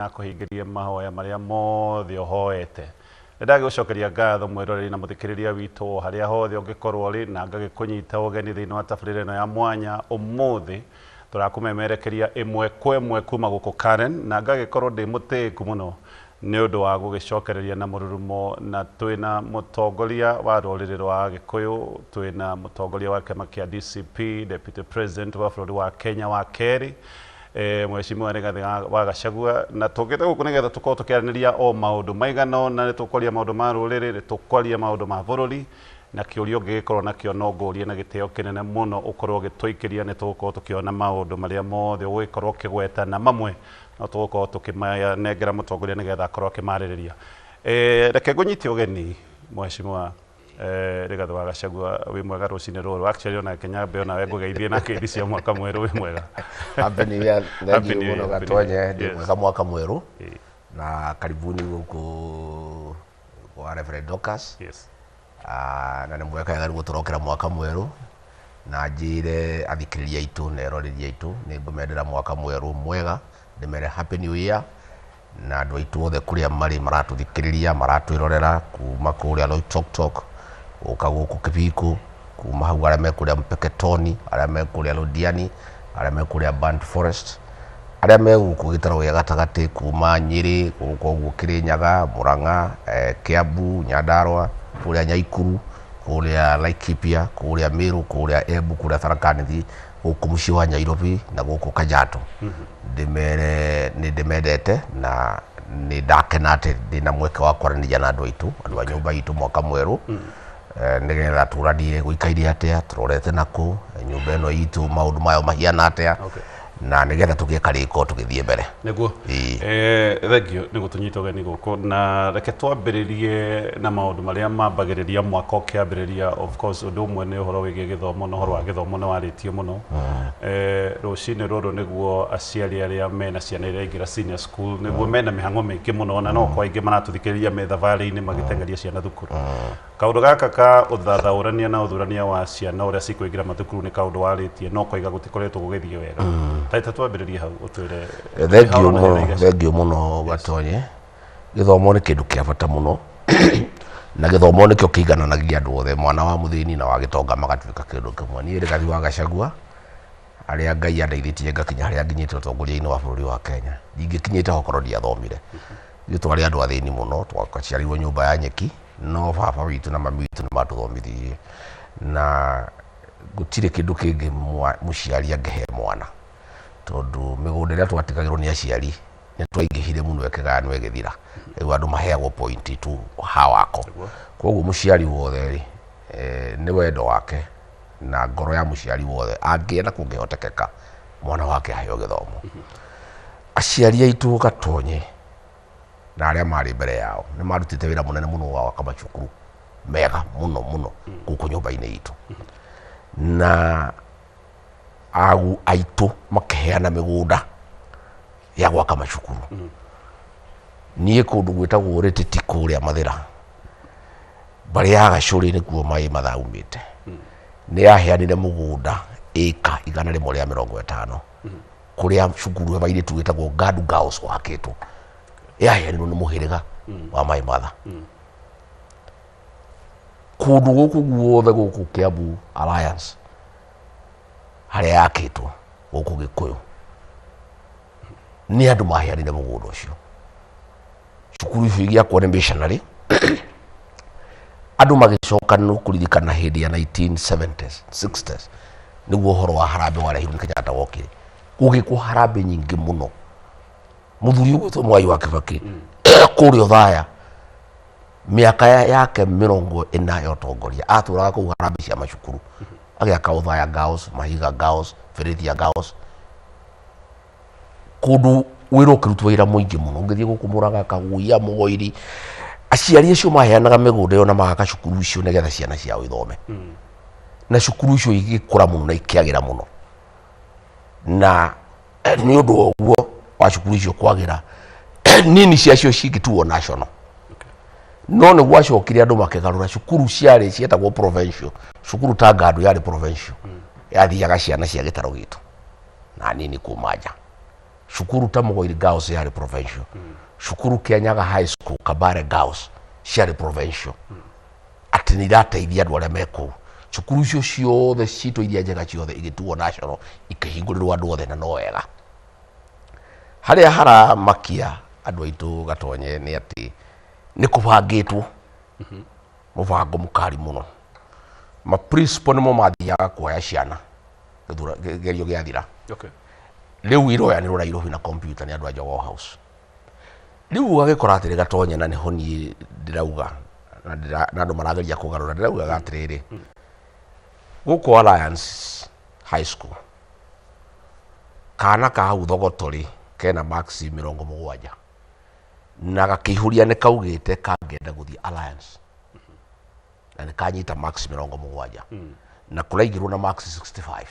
Akũhingĩrie mahoya marĩa mothe ũhoete. Nĩ ndagĩgũcokeria ngatho, mwĩroreri na mũthikĩrĩria witũ, o harĩa hothe ũngĩkorwo ũrĩ, na ngagĩkũnyita ũgeni thĩinĩ wa tabarĩra ĩno ya mwanya. Ũmũthĩ tũrakũmemerekeria ĩmwe kwa ĩmwe kuma gũkũ Karen, na ngagĩkorwo ndĩ mũtĩĩku mũno nĩ ũndũ wa gũgĩcokereria na mũrurumo, na twĩna mũtongoria wa rũrĩrĩ rwa Agĩkũyũ, twĩna mũtongoria wa kĩama kĩa DCP, Deputy President wa bũrũri wa Kenya wa kerĩ, Mheshimiwa Rigathi wa Gachagua, na tũkĩte gũkũ nĩgetha tũkorwo tũkĩaranĩria o maũndũ maigana ũna. Nĩ tũkwaria maũndũ ma rũrĩrĩ, nĩ tũkwaria maũndũ ma bũrũri, na kĩũria ũngĩgĩkorwo nakĩo no ngũrie na gĩtĩo kĩnene mũno ũkorwo ũgĩtũikĩria. Nĩ tũgũkorwo tũkĩona maũndũ marĩa mothe ũgũgĩkorwo ũkĩgweta, na mamwe no tũgũkorwo tũkĩmanengera mũtongoria nĩgetha akorwo akĩmarĩrĩria. Reke ngũnyite ũgeni, Mheshimiwa Rigathi wa Gachagua, wĩ mwega rũcinĩ rũrũ? Actually, ona Kenya onawe ngũgeithie na kĩndi cia mwaka mwerũ, wĩ mwega? Happy New Year. Happy Thank you New Year, mũno. Happy New Year. Gatonye ndĩ mwega, mwaka mwerũ na karibuni gũkũ kwa Reverend Dorcas. Ah, na nĩ mweka wega nĩguo tũrokera mwaka mwerũ, na njĩre athikĩrĩria aitũ na eroreri aitũ nĩ ngũmendera mwaka mwerũ mwega, ndĩmere Happy New Year, na andũ aitũ othe kũrĩa marĩ maratũthikĩrĩria, maratwĩrorera kuma kũrĩa Loitoktok gũka gũkũ Kibiko, kuma hau arĩa me kũrĩa Mpeketoni, arĩa me kũrĩa Londiani, arĩa me kũrĩa Burnt Forest, arĩa me gũkũ gĩtarũ gĩa gatagatĩ, kuma Nyĩrĩ gũkũ ũguo, Kĩrĩnyaga, Mũrang'a, Kiambu, Nyandarua, kũrĩa Nyaikuru, kũrĩa Laikipia, kũrĩa Meru, kũrĩa Embu, kũrĩa Tharaka Nithi, gũkũ mũciĩ wa Nairobi na gũkũ Kajiado, ndĩmere nĩ ndĩmendete na nĩ ndakena atĩ ndĩna mweke wa kwaranĩria na andũ aitũ, andũ a nyũmba itũ, mwaka mwerũ, nĩgetha tũranie gũikaire atĩa, tũrorete nakũ, nyũmba ĩno itũ maũndũ mayo mahiana atĩa, na nĩgetha tũgĩe karĩko tũgĩthiĩ mbere. Nĩguo. Ĩĩ. Thank you nĩ gũtũnyita ũgeni gũkũ, na reke twambĩrĩrie na maũndũ marĩa mambagĩrĩria mwaka ũkĩambĩrĩria. Of course, ũndũ ũmwe nĩ ũhoro wĩgiĩ gĩthomo, na ũhoro wa gĩthomo nĩ warĩtio mũno rũcinĩ rũrũ, nĩguo aciari arĩa mena ciana iria ingĩra senior school, nĩguo mena mĩhang'o mĩingĩ mũno, na no kwa aingĩ maratũthikĩrĩria me thabarĩ-inĩ magĩteng'eria ciana thukuru. Kaũndũ gaka ka ũthathaũrania na ũthurania wa ciana ũrĩa cikũingĩra mathukuru nĩ kaũndũ warĩtie, no koiga gũtikoretwo gũgĩthiĩ wega. Ta twambĩrĩrie hau, ũtwĩre. Thank you Harold mũno. Henry. Thank you mũno, Gatonye. Gĩthomo nĩ kĩndũ kĩa bata mũno, na gĩthomo nĩkĩo kĩigananagia andũ othe, mwana wa mũthĩni na wa gĩtonga magatuĩka kĩndũ kĩmwe. Niĩ Rigathi wa Gachagua, harĩa Ngai andeithĩtie ngakinya harĩa nginyĩte ũtongoria-inĩ wa bũrũri wa Kenya, ndingĩkinyĩte ho korwo ndiathomire. Ithuĩ twarĩ andũ athĩni mũno, twaciarirwo nyũmba ya nyeki, no baba witũ na mami witũ nĩ matũthomithirie, na gũtirĩ kĩndũ kĩngĩ mũciari angĩhe mwana, tondũ mĩgũnda ĩrĩa twatigagĩrwo nĩ aciari nĩ twaingĩhire mũno, ĩkĩgayanwo ĩgĩthira. Rĩu andũ maheagwo point tu ha wako. Koguo mũciari wothe rĩ, nĩ wendo wake na ngoro ya mũciari wothe angĩenda kũngĩhotekeka mwana wake aheo gĩthomo. Aciari aitũ, Gatonye, na arĩa marĩ mbere yao nĩ marutĩte wĩra mũnene mũno wa gwaka macukuru mega mũno mũno gũkũ nyũmba-inĩ itũ, na agu aitũ makĩheana mĩgũnda ya gwaka macukuru. Niĩ kũndũ gwĩtagwo Rĩtĩti kũrĩa Mathĩra, mbarĩ ya Gacũrĩ, nĩkuo maĩ mathaumĩte, nĩ yaheanire mũgũnda ĩka 150 kũrĩa cukuru ya airĩtu wĩtagwo Ngadu Girls wakĩtwo, yaheanirwo nĩ mũhĩrĩga wa Maĩ Matha. Kũndũ gũkũ guothe gũkũ Kiambu Alliance harĩa yakĩtwo gũkũ Gĩkũyũ nĩ andũ maheanire mũgũnda ũcio. Cukuru icio igĩakwo nĩ missionary. Andũ magĩcoka nĩ kũririkana hĩndĩ ya 1970s, 60s, nĩguo ũhoro wa harambĩ warehirwo nĩ Kenyatta wokire, gũgĩkwo harambĩ nyingĩ mũno. Mũthuri ũgwĩtwo Mwai wa Kibaki kũrĩa Othaya, mĩaka yake 40 ya ũtongoria atũraga kũu harambĩ cia macukuru, agĩaka Othaya Girls, Mahiga Girls, Berethia Girls, kũndũ wĩra ũkĩrutwo, wĩra mũingĩ mũno. Ũngĩthiĩ gũkũ Mũrang'a, Kaguia, Mũgoiri, aciari acio maheanaga mĩgũnda ĩyo na magaka cukuru icio nĩgetha ciana ciao ithome, na cukuru icio igĩkũra mũno na ikĩagĩra mũno. Na nĩ ũndũ wa ũguo wa cukuru icio kwagĩra, nini ciacio cingĩtuo national, no nĩ gwacokire andũ makĩgarũra cukuru ciarĩ cietagwo provincial. Cukuru ta Ngandũ yarĩ provincial, yathiaga ciana cia gĩtaro gitũ na nini kuma nja. Cukuru ta Mugoiri Girls yarĩ provincial, cukuru Kianyaga High School, Kabare Girls ciarĩ provincial, atĩ nĩ irateithia andũ arĩa me kũu. Cukuru icio ciothe citũ iria njega ciothe igĩtuo national, ikĩhingũrĩrwo andũ othe, na no wega. Harĩa haramakia andũ aitũ, Gatonye, nĩ atĩ nĩ kũbangĩtwo mũbango mũkari mũno. Ma principal nĩmo mathiaga kuoya ciana kĩgerio gĩathira. Rĩu iroyanĩrwo Nairobi na computer nĩ andũ a Jogoo House. Rĩu ũgagĩkora atĩrĩ, Gatonye, na nĩho niĩ ndĩrauga na andũ marageria kũgarũra, ndĩraugaga atĩrĩrĩ, gũkũ Alliance High School kana ka hau Thogoto-rĩ kena marks 70 na gakĩihũria nĩ kaugĩte kangĩenda gũthiĩ Alliance na nĩ kanyita marks 70 na kũraigĩrwo na marks 65,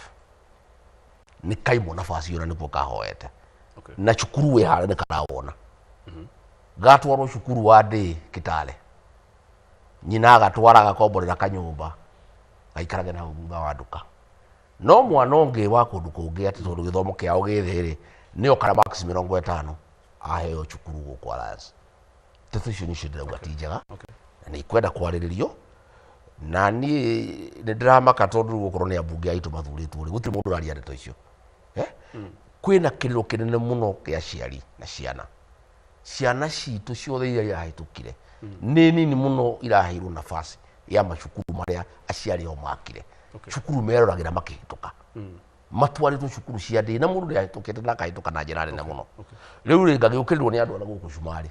nĩ kaimwo nabasi ĩyo na nĩkuo kahoete. Na cukuru wĩ harĩa nĩ karawona gatwarwo cukuru wa ndĩ Kitale, nyina agatwara agakomborera kanyũmba gaikarage na hau thutha wa nduka. No mwana ũngĩ wa kũndũ kũngĩ, atĩ tondũ gĩthomo kĩao gĩ thĩ rĩ, nĩ okara marks 50, aheo cukuru gũkũ Alliance. Ndeto icio nĩcio ndĩrauga ti njega na nĩ ikwenda kwarĩrĩrio, na niĩ nĩ ndĩramaka tondũ rĩu okorwo nĩ ambunge aitũ mathurĩtwo rĩ, gũtirĩ mũndũ ũraria ndeto icio. Eh? Kwĩna kĩrĩro kĩnene mũno kĩa aciari na ciana. Ciana citũ ciothe iria irahĩtũkire nĩ nini mũno iraheirwo nafasi ya macukuru marĩa aciari ao makire, cukuru meroragĩra makĩhĩtũka, matwarĩtwo cukuru cia ndĩ na mũndũ nĩahĩtũkĩte na akahĩtũka na njĩra nene mũno. Rĩu rĩ, ngagĩũkĩrĩrwo nĩ andũ arĩa gũkũ Cumarĩ,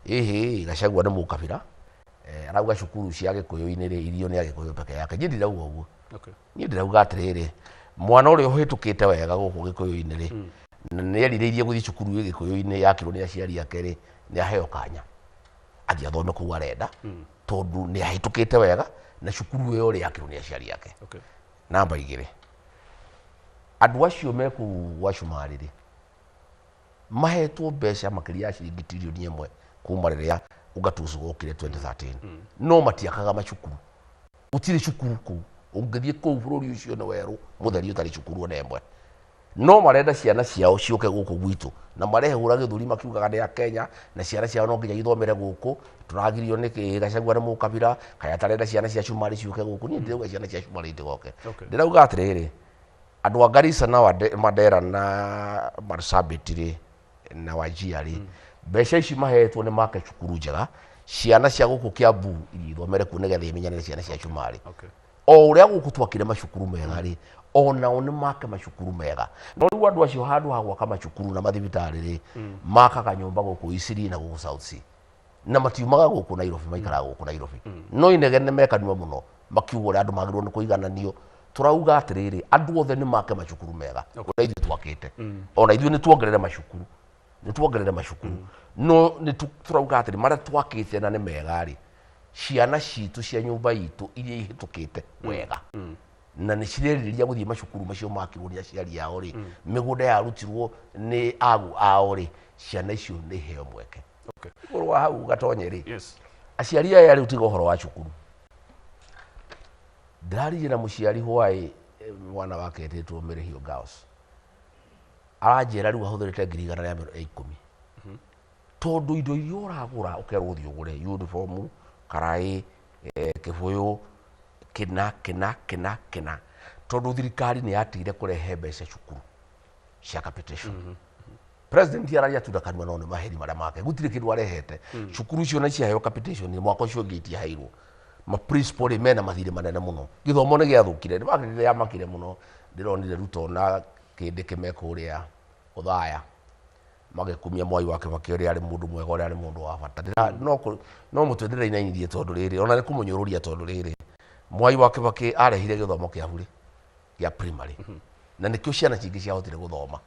ĩhĩ, Gachagua nĩ mũkabira, arauga cukuru cia gĩkũyũ-inĩ rĩ, irio nĩ agĩkũyũ peke yake. Niĩ ndirauga ũguo. Niĩ ndĩrauga atĩrĩrĩ, mwana ũrĩa ũhĩtũkĩte wega gũkũ gĩkũyũ-inĩ rĩ, na nĩ erirĩirie gũthiĩ cukuru ĩ gĩkũyũ-inĩ yakirwo nĩ aciari ake rĩ, nĩ aheo kanya athiĩ athome kũu arenda, tondũ nĩ ahĩtũkĩte wega na cukuru ĩyo rĩ yakirwo nĩ aciari ake. Namba 2, andũ acio me kũu gwa Cumarĩ rĩ, mahetwo mbeca makĩria ya ciringi tirioni 1 kuma rĩrĩa ũgatuci wokire 2013, no matiakaga macukuru. Gũtirĩ cukuru kũu. Ũngĩthiĩ kũu bũrũri ũcio nĩ werũ mũtheri ũtarĩ cukuru ona ĩmwe, no marenda ciana ciao ciũke gũkũ gwitũ na marehũra gĩthũri makiugaga nĩ a Kenya na ciana ciao no nginya ithomere gũkũ. Tũragirio nĩkĩ? Gachagua nĩ mũkabira, kaĩ atarenda ciana cia Cumarĩ ciũke gũkũ? Niĩ ndirauga ciana cia Cumarĩ itigoke. Ndĩrauga atĩrĩrĩ, andũ a Garissa na Mandera na Marsabit rĩ na Wajir rĩ, mbeca ici mahetwo nĩ make cukuru njega, ciana cia gũkũ Kiambu ithiĩ ithomere kuo nĩgetha imenyane na ciana cia Cumarĩ. O ũrĩa gũkũ twakire macukuru mega rĩ, onao nĩ make macukuru mega. No rĩu andũ acio handũ ha gwaka macukuru na mathibitarĩ rĩ, makaga nyũmba gũkũ Eastleigh na gũkũ South C, na matiumaga gũkũ Nairobi, maikaraga gũkũ Nairobi. No inegene mekanua mũno makiuga ũrĩa andũ magĩrĩirwo nĩ kũigananio. Tũrauga atĩrĩrĩ, andũ othe nĩ make macukuru mega ũrĩa ithuĩ twakĩte, ona ithuĩ nĩ tuongerere macukuru, nĩ tuongerere macukuru, no nĩ tũrauga atĩrĩ, marĩa twakĩte na nĩ mega rĩ, ciana citũ cia nyũmba itũ iria ihĩtũkĩte wega na nĩ cirerirĩria gũthiĩ macukuru macio makirwo nĩ aciari ao rĩ, mĩgũnda yarutirwo nĩ agu ao rĩ, ciana icio nĩ iheo mweke. Igũrũ wa hau, Gatonye rĩ, aciari aya rĩu, tiga ũhoro wa cukuru, ndĩraririe na mũciari hwaĩ, mwana wake etĩtwo Mĩrĩhio Girls, aranjĩra rĩu ahũthĩrĩte 110,000 tondũ indo iria ũragũra ũkerwo ũthiĩ ũgũre uniform, karaĩ, kĩbũyũ, kĩna kĩna kĩna kĩna, tondũ thirikari nĩ yatigire kũrehe mbeca cukuru cia capitation. President araria tu na kanua, no nĩ maheri marĩa make, gũtirĩ kĩndũ arehete. Cukuru icio na ciaheo capitation, mwaka ũcio ũngĩ itiaheirwo. Ma principal rĩ, mena mathirĩ manene mũno. Gĩthomo nĩ gĩathũkire, nĩ yamakire mũno. Ndĩronire Ruto na kĩndĩ kĩme kũrĩa Othaya magĩkumia Mwai wa Kĩbakĩ, ũrĩa arĩ mũndũ mwega, ũrĩa arĩ mũndũ wa bata. No mũtwe ndĩrainainirie tondũ rĩrĩ, ona nĩ kũmũnyũrũria, tondũ rĩrĩ, Mwai wa Kĩbakĩ arehire gĩthomo kĩa burĩ gĩa primary na nĩkĩo ciana cingĩ ciahotire gũthoma.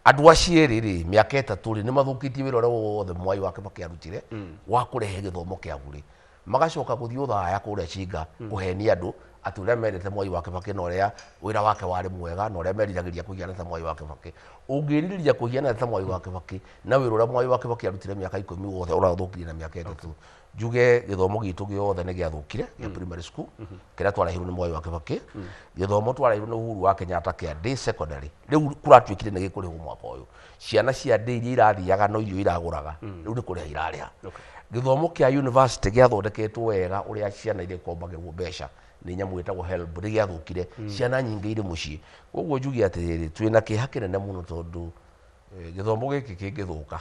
Andũ acio erĩ rĩ, mĩaka 3 rĩ, nĩ mathũkĩtie wĩra ũrĩa wothe Mwai wa Kĩbakĩ arutire wa kũrehe gĩthomo kĩa burĩ, magacoka gũthiĩ Ũthaya kũrĩa Cinga kũhenia andũ. Atĩ ũrĩa mendete Mwai wa Kĩbakĩ na ũrĩa wĩra wake warĩ mwega na ũrĩa meriragĩria kũhiana ta Mwai wa Kĩbakĩ. Ũngĩrirĩria kũhiana ta Mwai wa Kĩbakĩ na wĩra ũrĩa Mwai wa Kĩbakĩ arutire mĩaka 10 wothe ũrathũkirie na mĩaka 3, njuge gĩthomo gitũ gĩothe nĩ gĩathũkire gĩa primary school kĩrĩa twarehirwo nĩ Mwai wa Kĩbakĩ. Gĩthomo twarehirwo nĩ Uhuru wa Kenyatta kĩa day secondary rĩu kũratuĩkire nĩ gĩkũrĩhwo mwaka ũyũ. Ciana cia day iria irathiaga no irio iragũraga rĩu nĩ kũrĩha irarĩha. Gĩthomo kĩa university gĩathondeketwo wega ũrĩa ciana irĩkombagĩrwo mbeca nĩ nyamũ ĩtagwo HELB nĩ gĩathũkire, ciana nyingĩ irĩ mũciĩ. Koguo njuge atĩrĩrĩ, twĩna kĩeha kĩnene mũno tondũ gĩthomo gĩkĩ kĩngĩthũka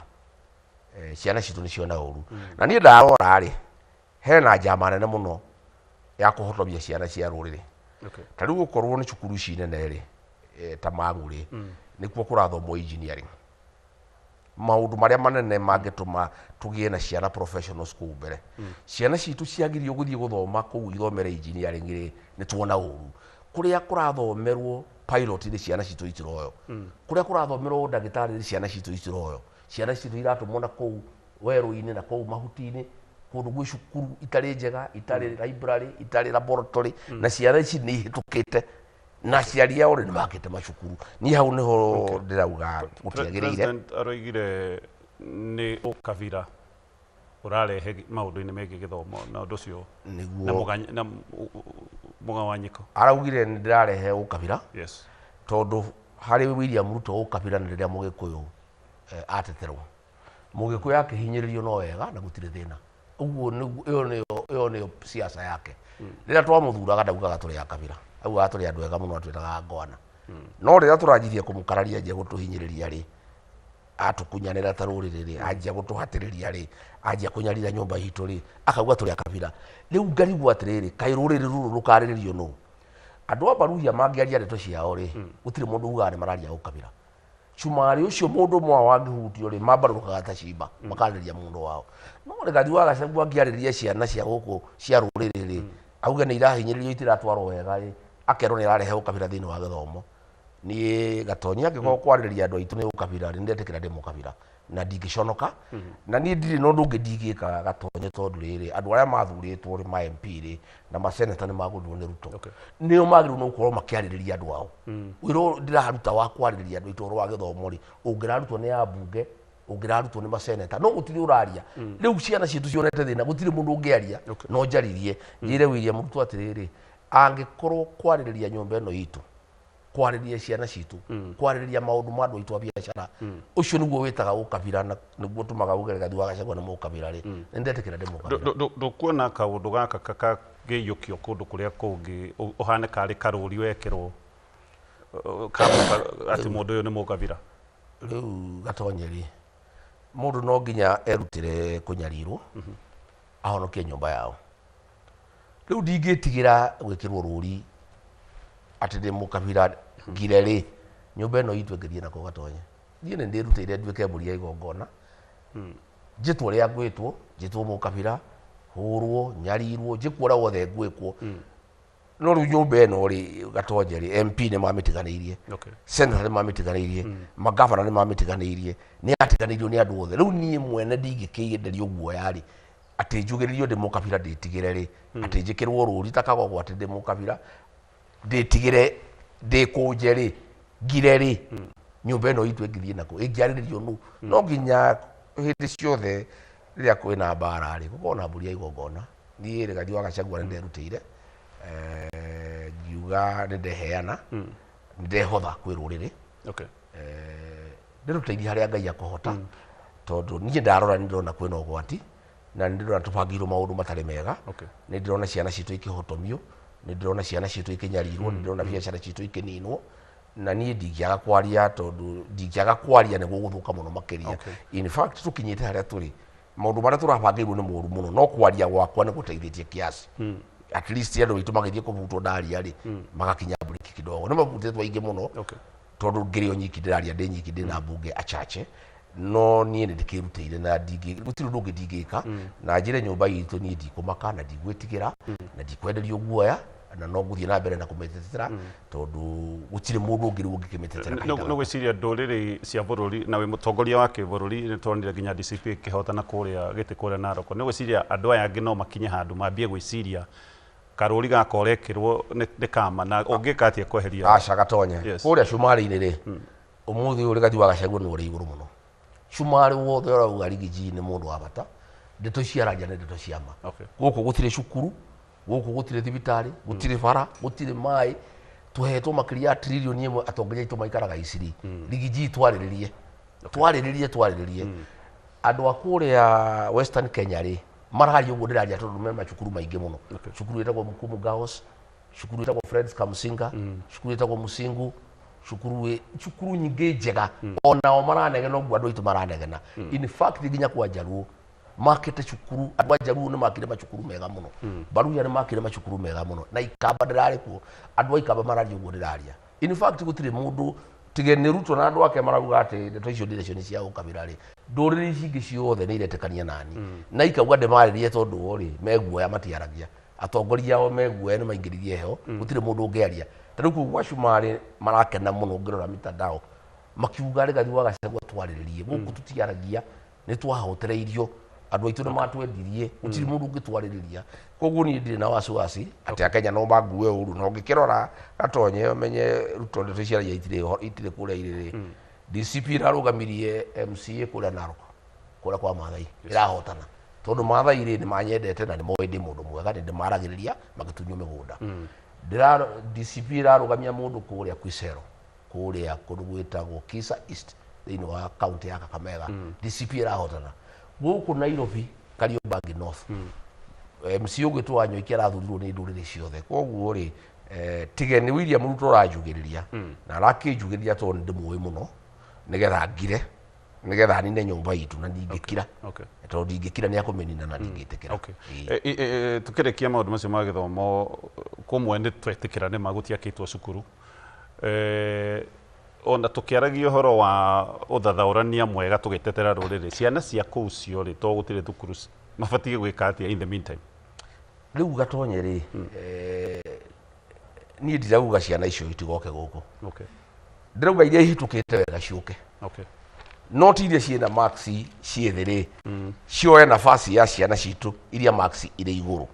ciana citũ nĩ ciona ũru. Na niĩ ndarora rĩ, hena njama nene mũno ya kũhotomia ciana cia rũrĩrĩ. Ta rĩu gũkorwo nĩ cukuru ici nene rĩ, ta Mang'u rĩ, nĩkuo kũrathomwo engineering. Maũndũ marĩa manene mangĩtũma tũgĩe na ciana professional school mbere. Ciana citũ ciagĩrĩirwo gũthiĩ gũthoma kũu ithomere engineering rĩ, nĩ tuona ũru. Kũrĩa kũrathomerwo pilot rĩ, ciana citũ itiroyo. Kũrĩa kũrathomerwo ndagĩtarĩ rĩ, ciana citũ itiroyo. Ciana citũ iratũmwo na kũu werũ-inĩ na kũu mahuti-inĩ, kũndũ gwĩ cukuru itarĩ njega, itarĩ library, itarĩ laboratory, na ciana ici nĩ ihĩtũkĩte na aciari ao rĩ nĩ makĩte macukuru. Niĩ hau nĩho ndĩrauga gũtiagĩrĩire. President aroigire nĩ ũkabira ũrarehe maũndũ-inĩ megiĩ gĩthomo na ũndũ ũcio nĩguo na mũgawanyĩko. Araugire nĩ ndĩrarehe ũkabira. Yes. Tondũ harĩ William Ruto ũkabira nĩ rĩrĩa Mũgĩkũyũ ateterwo. Mũgĩkũyũ akĩhinyĩrĩrio no wega na gũtirĩ thĩna. Ũguo nĩguo ĩyo nĩyo siasa yake. Rĩrĩa twamũthuraga ndaugaga tũrĩ a kabira, augaga tũrĩ andũ ega mũno, atwĩtaga ngwana. No rĩrĩa tũranjirie kũmũkararia anjia gũtũhinyĩrĩria rĩ, atũkunyanĩra ta rũrĩrĩ rĩ, anjia gũtũhatĩrĩria rĩ, anjia kũnyarira nyũmba itũ rĩ, akauga tũrĩ a kabira. Rĩu ngarigwo atĩrĩrĩ, kaĩ rũrĩrĩ rũrũ rũkarĩrĩrio nũ? Andũ a Baruhia mangĩaria ndeto ciao rĩ, gũtirĩ mũndũ ugaga nĩ mararia ũkabira. Cumarĩ ũcio mũndũ ũmwe wao angĩhutio rĩ, mambarũrũkaga ta cimba, makarĩria mũndũ wao. No Rigathi wa Gachagua angĩarĩria ciana cia gũkũ cia rũrĩrĩ rĩ, auge nĩ irahinyĩrĩrio itiratwarwo wega rĩ, akerwo nĩ ararehe ũkabira thĩinĩ wa gĩthomo. Niĩ Gatonyi angĩkorwo kwarĩrĩria andũ aitũ nĩ ũkabira rĩ, nĩndetĩkĩra ndĩ mũkabira na ndingĩconoka. Na niĩ ndirĩ na ũndũ ũngĩ ndingĩka Gatonyi tondũ rĩrĩ, andũ arĩa mathurĩtwo rĩ, ma MP rĩ, na ma senator nĩ magũrirwo nĩ Ruto. Nĩo magĩrĩirwo nĩ gũkorwo makĩarĩrĩria andũ ao. Wĩra ũyũ ndĩraruta wa kwarĩrĩria andũ aitũ ũhoro wa gĩthomo rĩ, ũngĩrarutwo nĩ ambunge, ũngĩrarutwo nĩ maseneta, no gũtirĩ ũraria. Rĩu ciana citũ cionete thĩna, gũtirĩ mũndũ ũngĩaria. No njaririe, njĩre William Ruto atĩrĩrĩ, angĩkorwo kwarĩrĩria nyũmba ĩno itũ, kwarĩrĩria ciana citũ, kwarĩrĩria maũndũ ma andũ aitũ a biacara, ũcio nĩguo wĩtaga ũkabira na nĩguo ũtũmaga uge Rigathi wa Gachagua nĩ mũkabira rĩ, nĩndetĩkĩra ndĩ mũkabira. Ndũkuona kaũndũ gaka kangĩiyũkio kũndũ kũrĩa kũngĩ ũhane karĩ karũri wekĩrwo atĩ mũndũ ũyũ nĩ mũkabira? Rĩu Gatonye rĩ, mũndũ no nginya erutĩre kũnyarirwo ahonokie nyũmba yao. Rĩu ndingĩtigĩra gwĩkĩrwo rũri atĩ ndĩ mũkabira ngire rĩ, nyũmba ĩno itũ ĩngĩthiĩ nako Gatonye. Niĩ nĩ ndĩrutĩire nduĩke mbũri ya igongona. Njĩtwo ũrĩa ngwĩtwo, njĩtwo mũkabira, hũrwo, nyarirwo, njĩkwo ũrĩa wothe ngwĩkwo. No rĩu nyũmba ĩno rĩ, Gatonye rĩ, MP nĩ mamĩtiganĩirie. Senator nĩ mamĩtiganĩirie, magavana nĩ mamĩtiganĩirie, nĩ yatiganĩirio nĩ andũ othe. Rĩu niĩ mwene ndingĩkĩenderio guoya rĩ, atĩ njugĩrĩrio ndĩ mũkabira ndĩtigĩre rĩ, atĩ njĩkĩrwo rũri ta kagogo atĩ ndĩ mũkabira ndĩtigĩre ndĩkũnje rĩ, ngire rĩ, nyũmba ĩno itũ ĩngĩthiĩ nakũ, ĩngĩarĩrĩrio nũ? No nginya hĩndĩ ciothe rĩrĩa kwĩna mbara rĩ, gũkorwo na mbũri ya igongona. Niĩ Rigathi wa Gachagua nĩ nderutĩire, ngiuga nĩ ndeheana, nĩ ndehotha kwĩ rũrĩrĩ. Ndĩrũteithie harĩa Ngai akũhota, tondũ niĩ ndarora nĩ ndĩrona kwĩna ũgwati, na nĩ ndĩrona tũbangĩirwo maũndũ matarĩ mega. Nĩ ndĩrona ciana citũ ikĩhotomio, nĩ ndĩrona ciana citũ ikĩnyarirwo, nĩ ndĩrona biacara citũ ikĩninwo, na niĩ ndingĩaga kwaria tondũ ndingĩaga kwaria nĩ gũgũthũka mũno makĩria. In fact tũkinyĩte harĩa tũrĩ, maũndũ marĩa tũrabangĩirwo nĩ moru mũno, no kwaria gwakwa nĩ gũteithĩtie kiasi. At least andũ aitũ magĩthiĩ kũbutwo ndaria rĩ, magakinya mburiki kidogo. Nĩ mabutĩtwo aingĩ mũno, tondũ ngĩrĩ o nyiki ndĩraria ndĩ nyiki, ndĩ na mbunge achache. No niĩ nĩ ndĩkĩrutĩire na gũtirĩ ũndũ ũngĩ ndingĩka. Na njĩre nyũmba itũ niĩ ndikũmaka na ndigwĩtigĩra na ndikwenderio guoya, na no ngũthiĩ na mbere na kũmĩtetera tondũ gũtirĩ mũndũ ũngĩ rĩu ũngĩkĩmĩtetera kahinda Nĩ gaka. gwĩciria ndũrĩrĩ cia bũrũri na wĩ mũtongoria wa kĩbũrũri, nĩ tuonire nginya DCP ĩkĩhotana kũrĩa gĩtĩ kũrĩa Narok. Nĩ gwĩciria andũ aya angĩ no makinye handũ mambie gwĩciria Karũri gaka ũrekĩrwo nĩ kama na ũngĩka atĩa kweheria? Aca Gatonye. Kũrĩa cumarĩ-inĩ rĩ, ũmũthĩ ũyũ Rigathi wa Gachagua nĩ ũrĩ igũrũ mũno. Cumarĩ wothe ũrauga Rigiji nĩ mũndũ wa bata, ndeto ici araria nĩ ndeto cia ma. Gũkũ gũtirĩ cukuru, gũkũ gũtirĩ thibitarĩ, gũtirĩ bara, gũtirĩ maĩ, tũhetwo makĩria ya tririoni ĩmwe atongoria aitũ maikaraga Iciri. Rigiji twarĩrĩrie. Twarĩrĩrie, twarĩrĩrie. Andũ a kũrĩa Western Kenya rĩ, mararia ũguo ndĩraria tondũ me macukuru maingĩ mũno. Cukuru ĩtagwo Mukumu Girls, cukuru ĩtagwo Friends Kamusinga, cukuru ĩtagwo Musingu, cukuru nyingĩ njega. Onao maranegena ũguo andũ aitũ maranegena. In fact nginya kwa Njaruo makĩte cukuru, andũ a Njaruo nĩ makire macukuru mega mũno. Baruya nĩ makire macukuru mega mũno. Na Ikamba ndĩrarĩ kuo, andũ a Ikamba mararia ũguo ndĩraria. In fact gũtirĩ mũndũ tige nĩ Ruto na andũ ake marauga atĩ ndeto icio ndĩracio nĩ cia ũkabira rĩ, ndũrĩrĩ ici ingĩ ciothe nĩ iretĩkania nani. Na ikauga ndĩmarĩrie tondũ o rĩ, meguoya matiaragia. Atongoria ao meguoya nĩ maingĩririe heho, gũtirĩ mũndũ ũngĩaria. Ta rĩu kũu gwa Cumarĩ marakena mũno ũngĩrora mitandao, makiuga Rigathi wa Gachagua twarĩrĩrie, gũkũ tũtiaragia, nĩ twahotereirio, andũ aitũ nĩ matwendirie, gũtirĩ mũndũ ũngĩtwarĩrĩria. Koguo niĩ ndirĩ na wasiwasi atĩ Akenya no mangue ũru, na ũngĩkĩrora Gatonye ũmenye Ruto ndeto ici aragia itirĩ kũrĩa irĩ rĩ. DCP ĩrarũgamirie MCA kũrĩa Narok, kũrĩa kwa Maathai, ĩrahotana. Tondũ Maathai rĩ nĩ manyendete na nĩ moĩ ndĩ mũndũ mwega, nĩ ndĩmaragĩrĩria magĩtunywo mĩgũnda. DCP ĩrarũgamia mũndũ kũrĩa Kwisero, kũrĩa kũndũ gwĩtagwo Kisa East thĩinĩ wa kaunti ya Kakamega. DCP ĩrahotana. Gũkũ Nairobi, Kariobangi North, MC ũgwĩtwo Wanyoike arathurirwo nĩ ndũrĩrĩ ciothe. Koguo rĩ, tige nĩ William Ruto ũranjugĩrĩria, na arakĩnjugĩrĩria tondũ nĩ ndĩmũĩ mũno, nĩgetha ngire, nĩgetha nine nyũmba itũ na ndingĩkira. Tondũ ndingĩkira nĩ akũmĩnina na ndingĩtĩkĩra. Tukĩrĩkia maũndũ macio ma gĩthomo, kũmwe nĩ twetĩkĩra nĩ ma gũtiakĩtwo cukuru. Ona tũkĩaragia ũhoro wa ũthathaũrania mwega tũgĩtetera rũrĩrĩ, ciana cia kũu cio rĩ, to gũtirĩ thukuru mabatiĩ gwĩka atĩa in the meantime? Rĩu Gatonye rĩ, niĩ ndirauga ciana icio itigoke gũkũ. Ndĩrauga iria ihĩtũkĩte wega ciũke. No ti iria ciĩna marks ciĩ thĩ rĩ, cioe nafasi ya ciana citũ iria marks irĩ igũrũ.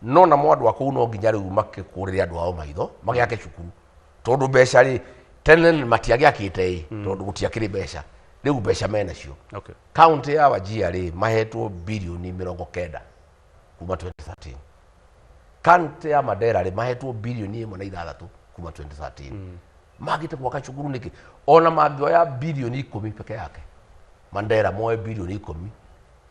No namo andũ a kũu no nginya rĩu makĩkũrĩre andũ ao maitho, magĩake cukuru. Tondũ mbeca rĩ, tene matiagĩakĩte ĩ, tondũ gũtiakĩrĩ mbeca. Rĩu mbeca menacio. Kaunti ya Wajir rĩ, mahetwo bilioni 90 kuma 2013. Kaunti ya Mandera rĩ, mahetwo bilioni 1.6 kuma 2013. Magĩte gwaka cukuru nĩkĩ? Ona mangĩoya bilioni 10 peke yake, Mandera moe bilioni 10,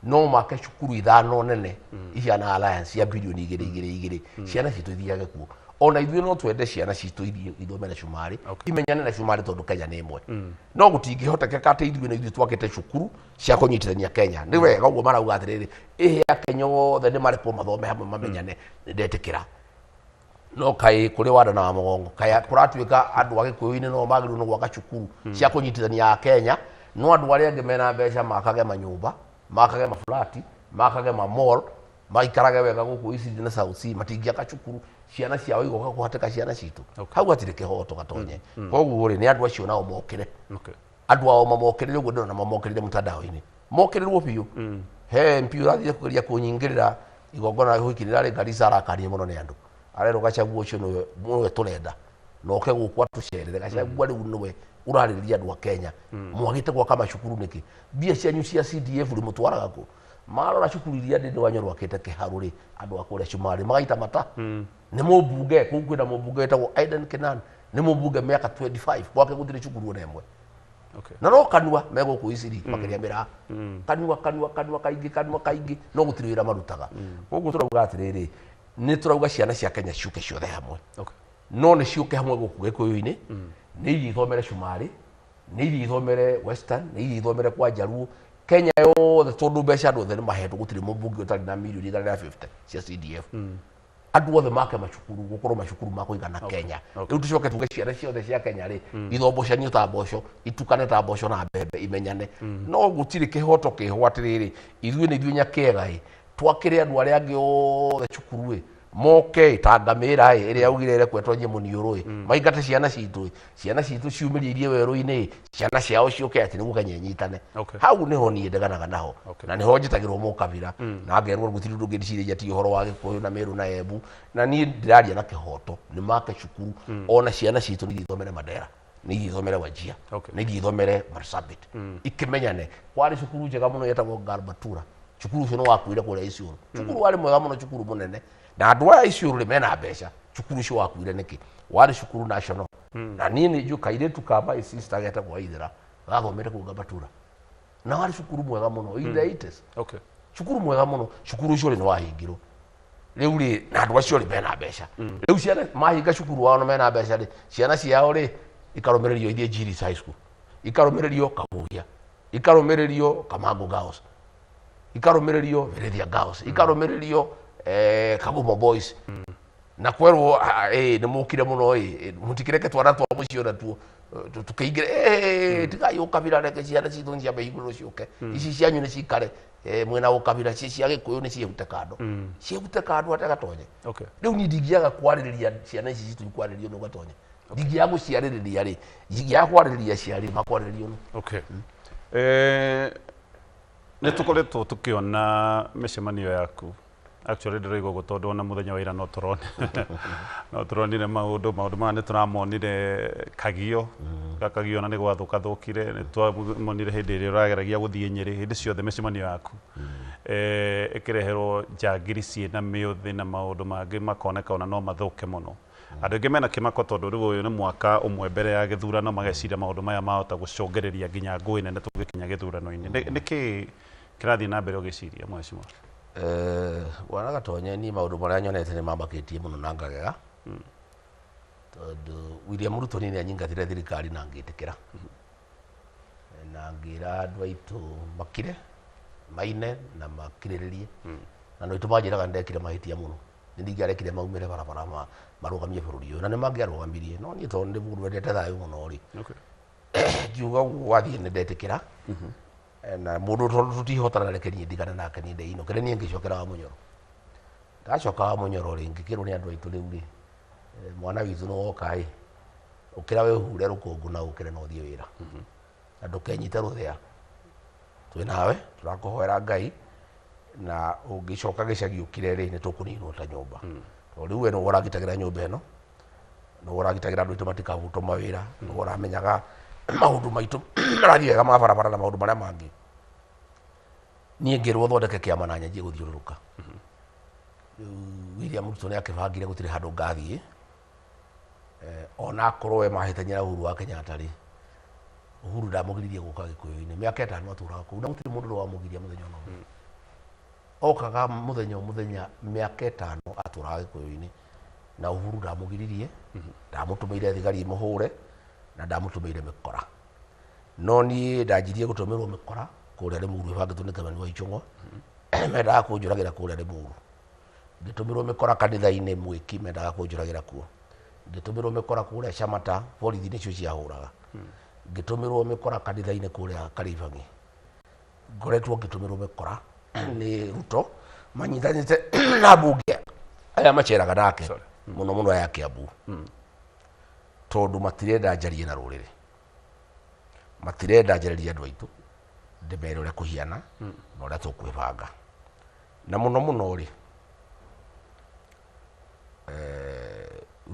no make cukuru 5 nene ihana alliance ya bilioni 2 2 2, ciana citũ ithiage kuo. Ona ithuĩ no twende ciana citũ ithiĩ ithome na cumarĩ, imenyane na cumarĩ tondũ Kenya nĩ ĩmwe. No gũtingĩhotekeka atĩ ithuĩ na ithuĩ twakĩte cukuru cia kũnyitithania Kenya. Nĩ wega ũguo marauga atĩrĩrĩ, ĩhĩ a Kenya othe nĩ marekwo mathome hamwe mamenyane, nĩ ndetĩkĩra. No kaĩ kũrĩ wanda na wa mũgongo, kaĩ kũratuĩka andũ a Gĩkũyũ-inĩ no magĩrĩirwo nĩ gwaka cukuru cia kũnyitithania a Kenya, no andũ arĩa angĩ mena mbeca makage manyũmba, makage maflati, makage ma mall, maikarage wega gũkũ East na South C, matingĩaka cukuru, ciana ciao igoka kũhatĩka ciana citũ. Hau hatirĩ kĩhoto Gatonye. Koguo rĩ, nĩ andũ acio nao mokĩre. Andũ ao mamokĩrĩre ũguo ndĩrona mamokĩrĩre mtandao-inĩ. Mokĩrĩrwo biũ. He MP ũrathire kũgeria kũnyingĩrĩra igongona rĩa ũhiki rĩrarĩ Garissa, arakanio mũno nĩ andũ. Arerwo Gachagua ũcio nĩwe tũrenda. Na oke gũkũ atũcerere. Gachagua rĩu nĩwe ũrarĩrĩria andũ a Kenya. Mwagĩte gwaka macukuru nĩkĩ? Mbia cianyu cia CDF rĩ mũtwaraga kũ? Marora cukuru iria Ndindi wa Nyoro akĩte Kĩharũ rĩ, andũ a kũrĩa Cumarĩ magaita mata. Nĩ mũmbunge, kũu kwĩna mũmbunge wĩtagwo Aiden Kenan, nĩ mũmbunge mĩaka 25, gwake gũtirĩ cukuru ona ĩmwe. Na no kanua me gũkũ Iciri makĩria mĩraa. Kanua, kanua, kanua kaingĩ, kanua kaingĩ, no gũtirĩ wĩra marutaga. Koguo tũrauga atĩrĩrĩ, nĩ tũrauga ciana cia Kenya ciũke ciothe hamwe. No nĩ ciũke hamwe gũkũ Gĩkũyũ-inĩ, nĩ ithiĩ ithomere Cumarĩ, nĩ ithiĩ ithomere Western, nĩ ithiĩ ithomere kwa Njaruo, Kenya yothe, tondũ mbeca andũ othe nĩ mahetwo, gũtirĩ mũmbunge ũtarĩ na milioni 150 cia CDF. Andũ othe make macukuru, gũkorwo macukuru ma kũigana Kenya. Rĩu tũcoke tuge ciana ciothe cia Kenya rĩ, ithombocanio ta mboco, itukane ta mboco na mbembe, imenyane. No gũtirĩ kĩhoto kĩho atĩrĩrĩ, ithuĩ nĩ ithuĩ nyakĩega ĩ, twakĩre andũ arĩa angĩ othe cukuru ĩ, Moke ta ngamĩra ĩ ĩrĩa augire ĩrekwo ĩtonye mũniũrũ ĩ, maingate ciana citũ ĩ, ciana citũ ciumĩrie irie werũ-inĩ ĩ, ciana ciao ciũke atĩ nĩguo Kenya ĩnyitane. Hau nĩho niĩ ndeganaga naho. Na nĩho njĩtagĩrwo mũkabira na ngerwo gũtirĩ ũndũ ũngĩ ndĩciragia ti ũhoro wa Gĩkũyũ na Meru na Embu, na niĩ ndĩraria na kĩhoto. Nĩ make cukuru, ona ciana citũ nĩ ithomere Mandera, nĩ ithomere Wajir, nĩ ithomere Marsabit, ikimenyane. Kwarĩ cukuru njega mũno yetagwo Garbatura. Cukuru ũcio nĩ wakuire kũrĩa Isiolo. Cukuru warĩ mwega mũno, cukuru mũnene, na andũ aya Isiolo rĩ mena mbeca. Cukuru ũcio wakuire nĩkĩ? Warĩ cukuru national. Na niĩ nĩ njũĩ kairĩtu ka my sister getagwo Waithera gathomete kũu Garbatura, na warĩ cukuru mwega mũno in the 80s. Cukuru mwega mũno. Cukuru ũcio rĩ nĩ wahingirwo rĩu rĩ, na andũ acio rĩ mena mbeca. Rĩu ciana mahinga cukuru wao na mena mbeca rĩ, ciana ciao rĩ ikarũmĩrĩrio ithiĩ Giris High School, ikarũmĩrĩrio Kahuhia, ikarũmĩrĩrio Kamangu Girls, ikarũmĩrĩrio Verethia Girls, ikarũmĩrĩrio Kagumo Boys, na kwerwo nĩ mũkire mũno ĩ, mũtikĩreke twana twa mũciĩ ona tuo tũkĩingĩre, tigai ũkabira, reke ciana citũ nĩciambe hingũrĩrwo ciũke, ici cianyu nĩ cikare mwena ũkabira, cia Gĩkũyũ nĩ ciehute kando, ciehute kando ate Gatonye. Rĩu niĩ ndingĩaga kwarĩrĩria ciana ici citũ ikwarĩrĩrio nĩ Gatonye, ndingĩaga gũciarĩrĩria rĩ, ndingĩaga kwarĩrĩria aciari makwarĩrĩrio nũ? Okay. Nĩ tũkoretwo tũkĩona mĩcemanio yaku. Actually ndĩroiga ũguo tondũ ona mũthenya wa ira no tũronire maũndũ maya, nĩ tũramonire Kagio gakagio na nĩ gwathũkathũkire, nĩ twamonire hĩndĩ ĩrĩa ũrageragia gũthiĩ Nyĩrĩ. Hĩndĩ ciothe mĩcemanio yaku ĩkĩreherwo njangiri ciĩna mĩũthĩ na maũndũ mangĩ makoneka ona no mathũke mũno. Andũ aingĩ mena kĩmako tondũ rĩu ũyũ nĩ mwaka ũmwe mbere ya gĩthurano, mageciria maũndũ maya mahota gũcũngĩrĩria nginya ngũĩ nene tũgĩkinya gĩthurano-inĩ. Nĩkĩ kĩrathiĩ na mbere ũgĩciria, mheshimiwa? Bwana Gatonye, niĩ maũndũ marĩa nyonete nĩ mamakĩtie mũno na ngagega, tondũ William Ruto niĩ nĩanyingatire thirikari na ngĩtĩkĩra, na ngĩra andũ aitũ makire maine na makirĩrĩrie, na andũ aitũ manjĩraga nĩndekire mahĩtia mũno, nĩ ndingĩarekire maumĩre barabara marũgamie bũrũri ũyũ, na nĩ mangĩarũgamirie, no niĩ tondũ nĩ mũndũ wendete thayũ mũno rĩ, ngiuga ũguo gwathiĩ nĩ ndetĩkĩra, na mũndũ tondũ tũtihotana reke niĩ ndigane nake, niĩ ndeinũkĩre. Niĩ ngĩcokera wa Mũnyoro. Ndacoka wa Mũnyoro rĩ, ngĩkĩrwo nĩ andũ aitũ rĩu rĩ, mwana witũ nĩ woka ĩ, ũkĩra wĩhure rũkũngũ na ũkĩre na ũthiĩ wĩra, na ndũkenyite rũthĩa, twĩ nawe, tũrakũhoera Ngai, na ũngĩcoka gĩcagi ũkire rĩ, nĩ tũkũninwo ta nyũmba, tondũ rĩu we nĩwe ũragitagĩra nyũmba ĩno, nĩwe ũragitagĩra andũ aitũ matikabutwo mawĩra, nĩwe ũramenyaga maũndũ maitũ marathiĩ wega ma barabara na maũndũ marĩa mangĩ. Niĩ ngĩrwo thondeke kĩama na nyanjie gũthiũrũrũka. Rĩu William Ruto nĩ akĩbangire gũtirĩ handũ ngathiĩ, ona akorwo we mahĩtania na Uhuru wa Kenyatta rĩ, Uhuru ndamũgiririe gũka Gĩkũyũ-inĩ. Mĩaka 5 atũraga kũu na gũtirĩ mũndũ ũrĩ wamũgiria mũthenya ona ũmwe. Okaga mũthenya o mũthenya, mĩaka 5 atũraga Gĩkũyũ-inĩ na Uhuru ndamũgiririe, ndamũtũmĩire thigari imũhũre na ndamũtũmĩire mĩkora. No niĩ ndanjirie gũtũmĩrwo mĩkora kũrĩa Limuru ĩbangĩtwo nĩ Kimani wa Ichung'wa, mendaga kũnjũragĩra kũrĩa Limuru. Ngĩtũmĩrwo mĩkora kanitha-inĩ Mwĩki, mendaga kũnjũragĩra kuo. Ngĩtũmĩrwo mĩkora kũrĩa Shamata, borithi nĩcio ciahũraga. Ngĩtũmĩrwo mĩkora kanitha-inĩ kũrĩa Karĩbang'i. Ngoretwo ngĩtũmĩrwo mĩkora nĩ Ruto manyitanĩte na mbunge aya maceraga nake mũno mũno aya Kiambu, tondũ matirenda njarie na rũrĩrĩ, matirenda njarĩrie andũ aitũ ndĩmere ũrĩa kũhiana na ũrĩa tũkwĩbanga. Na mũno mũno rĩ,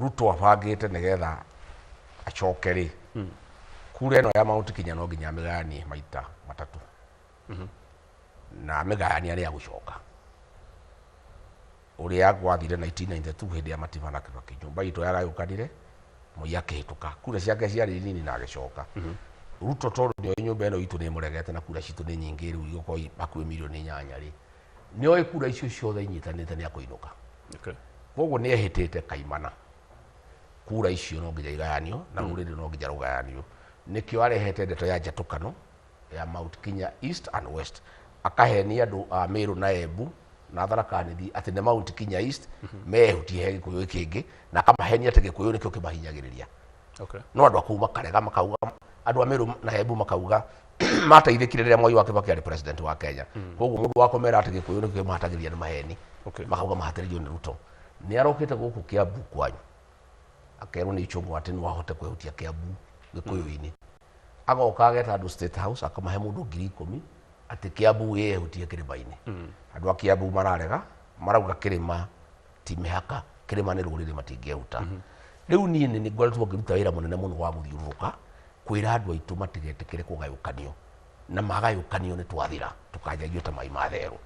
Ruto abangĩte nĩgetha acoke rĩ, kura ĩno ya Mount Kenya no nginya amĩgayanie maita matatũ, na amĩgayania nĩ agũcoka ũrĩa gwathire 1992 hĩndĩ ya Matiba na Kibaki. Nyũmba itũ yagayũkanire, Moi akĩhĩtũka, kura ciake ciarĩ nini na agĩcoka. Ruto tondũ nĩoĩ nyũmba ĩno itũ nĩ ĩmũregete na kura citũ nĩ nyingĩ rĩu igũkorwo hakuhĩ mirioni 8 rĩ, nĩoĩ kura icio ciothe inyitanĩte nĩ akũinũka. Koguo nĩ ehĩtĩte kaimana kura icio no nginya igayanio na rũrĩrĩ no nginya rũgayanio. Nĩkĩo arehete ndeto ya njatũkano ya Mount Kenya East and West, akahenia andũ a Meru na Embu na Tharaka Nithi atĩ nĩ Mount Kenya East mehutie he Gĩkũyũ kĩngĩ, na akamahenia atĩ Gĩkũyũ nĩkĩo kĩmahinyagĩrĩria. No andũ a kũu makarega, makauga, andũ a Meru na Embu makauga mateithĩkire rĩrĩa Mwai wa Kibaki arĩ president wa Kenya, koguo mũndũ wa kũmera atĩ Gĩkũyũ nĩkĩo kĩmahatagĩrĩria nĩ maheni. Makauga mahatĩrĩrio nĩ Ruto. Nĩ arokĩte gũkũ Kiambu kwanyu akerwo nĩ Ichung'wa atĩ no ahote kwĩhutia Kiambu Gĩkũyũ-inĩ. Agoka ageta andũ State House akamahe mũndũ 10,000 atĩ Kiambu ĩyehutie kĩrĩma-inĩ. Andũ a Kiambu mararega, marauga kĩrĩma ti mĩhaka, kĩrĩma nĩ rũrĩrĩ matingĩehuta. Rĩu niĩ nĩ ngoretwo ngĩruta wĩra mũnene mũno wa gũthiũrũrũka kwĩra andũ aitũ matigetĩkĩre kũgayũkanio, na magayũkanio nĩ twathira tũkanjagio ta mai ma therũ.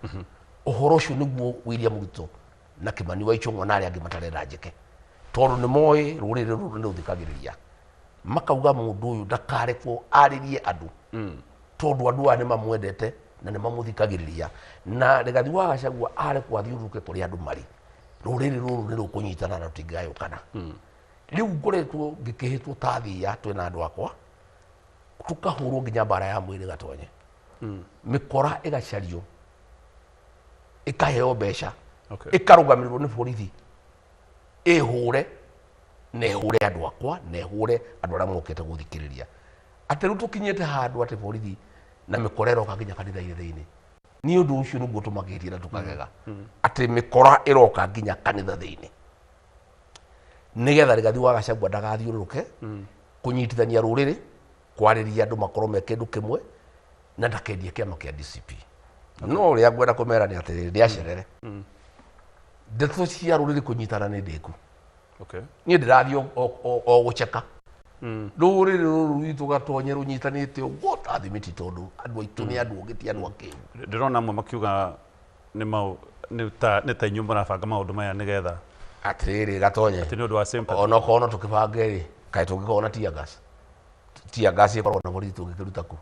Ũhoro ũcio nĩguo William Ruto na Kimani wa Ichung'wa na arĩa angĩ matarenda njĩke, tondũ nĩ moĩ rũrĩrĩ rũrũ nĩ rũthikagĩrĩria, makauga mũndũ ũyũ ndakarekwo arĩrie andũ, tondũ andũ aya nĩ mamwendete na nĩ mamũthikagĩrĩria. Na Rigathi wa Gachagua arekwo athiũrũrũke kũrĩa andũ marĩ, rũrĩrĩ rũrũ nĩ rũkũnyitana na rũtingĩgayũkana. Rĩu ngoretwo ngĩkĩhĩtwo ta thia twĩna andũ akwa, tũkahũrwo nginya mbara ya mwĩrĩ gatonye, mĩkora ĩgacario ĩkaheo mbeca, ĩkarũgamĩrĩrwo nĩ borithi, ĩhũre na ĩhũre andũ akwa na ĩhũre andũ arĩa mokĩte gũthikĩrĩria. Atĩ rĩu tũkinyĩte handũ atĩ borithi na mĩkora ĩroka nginya kanitha-inĩ thĩinĩ. Nĩ ũndũ ũcio nĩguo tũmakĩtie na tũkagega atĩ mĩkora ĩroka nginya kanitha thĩinĩ, nĩgetha Rigathi wa Gachagua ndagathiũrũrũke kũnyitithania rũrĩrĩ, kwarĩria andũ makorwo me kĩndũ kĩmwe, na ndakendie kĩama kĩa DCP. No ũrĩa ngwenda kũmera nĩ atĩrĩrĩ, nĩ acerere. Ndeto cia rũrĩrĩ kũnyitana nĩ ndĩku. Niĩ ndĩrathiĩ o gũceka. Rũrĩrĩ rũrũ rwitũ gatonye rũnyitanĩte ũguo ta thimiti, tondũ andũ aitũ nĩ andũ ũgĩ, ti andũ akĩgu. Ndĩrona amwe makiuga nĩ ta inyuĩ mũrabanga maũndũ maya nĩgetha Atĩrĩrĩ gatonye, atĩ nĩ ũndũ wa sympathy. Onokorwo no tũkĩbange rĩ, kaĩ tũngĩkorwo na tear gas? Tear gas ĩkoragwo na borithi, tũngĩkĩruta kũ?